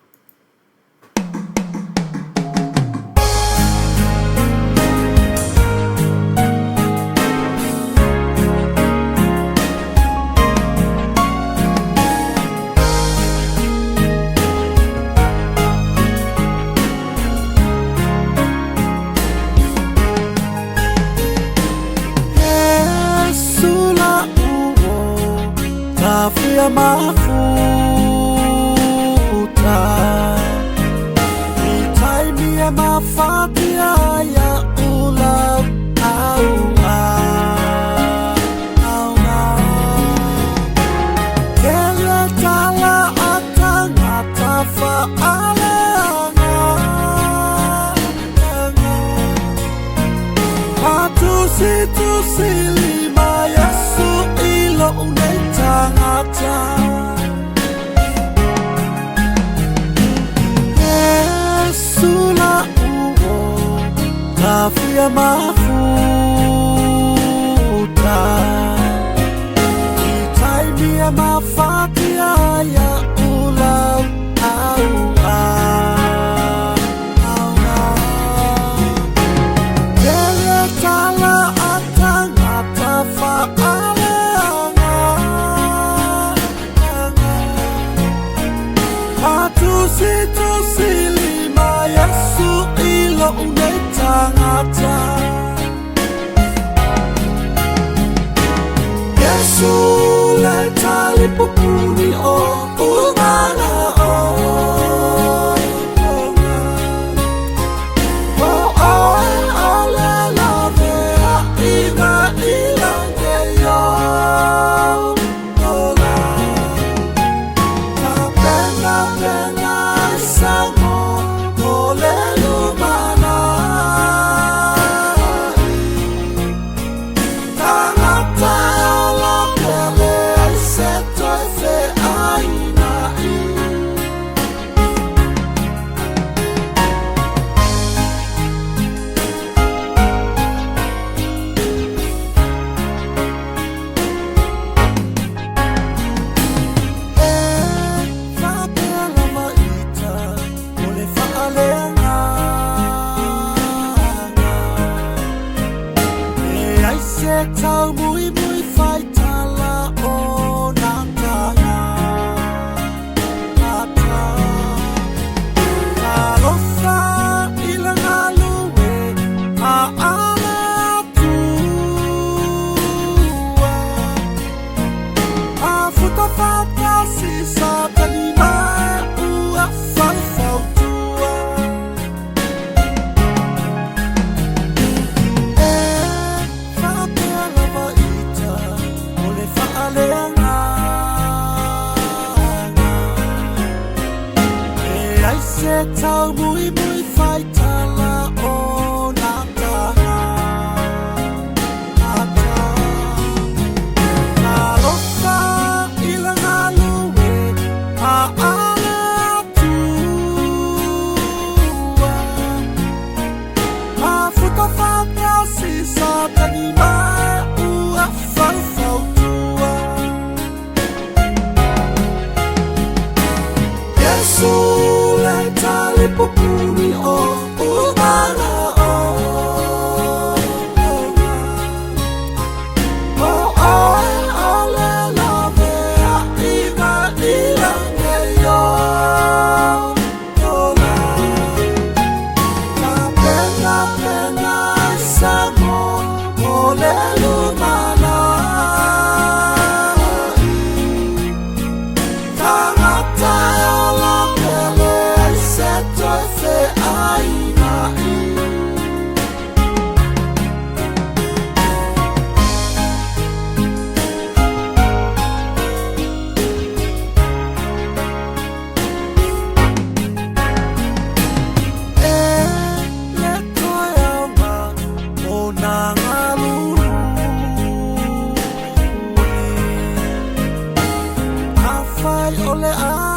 O le a.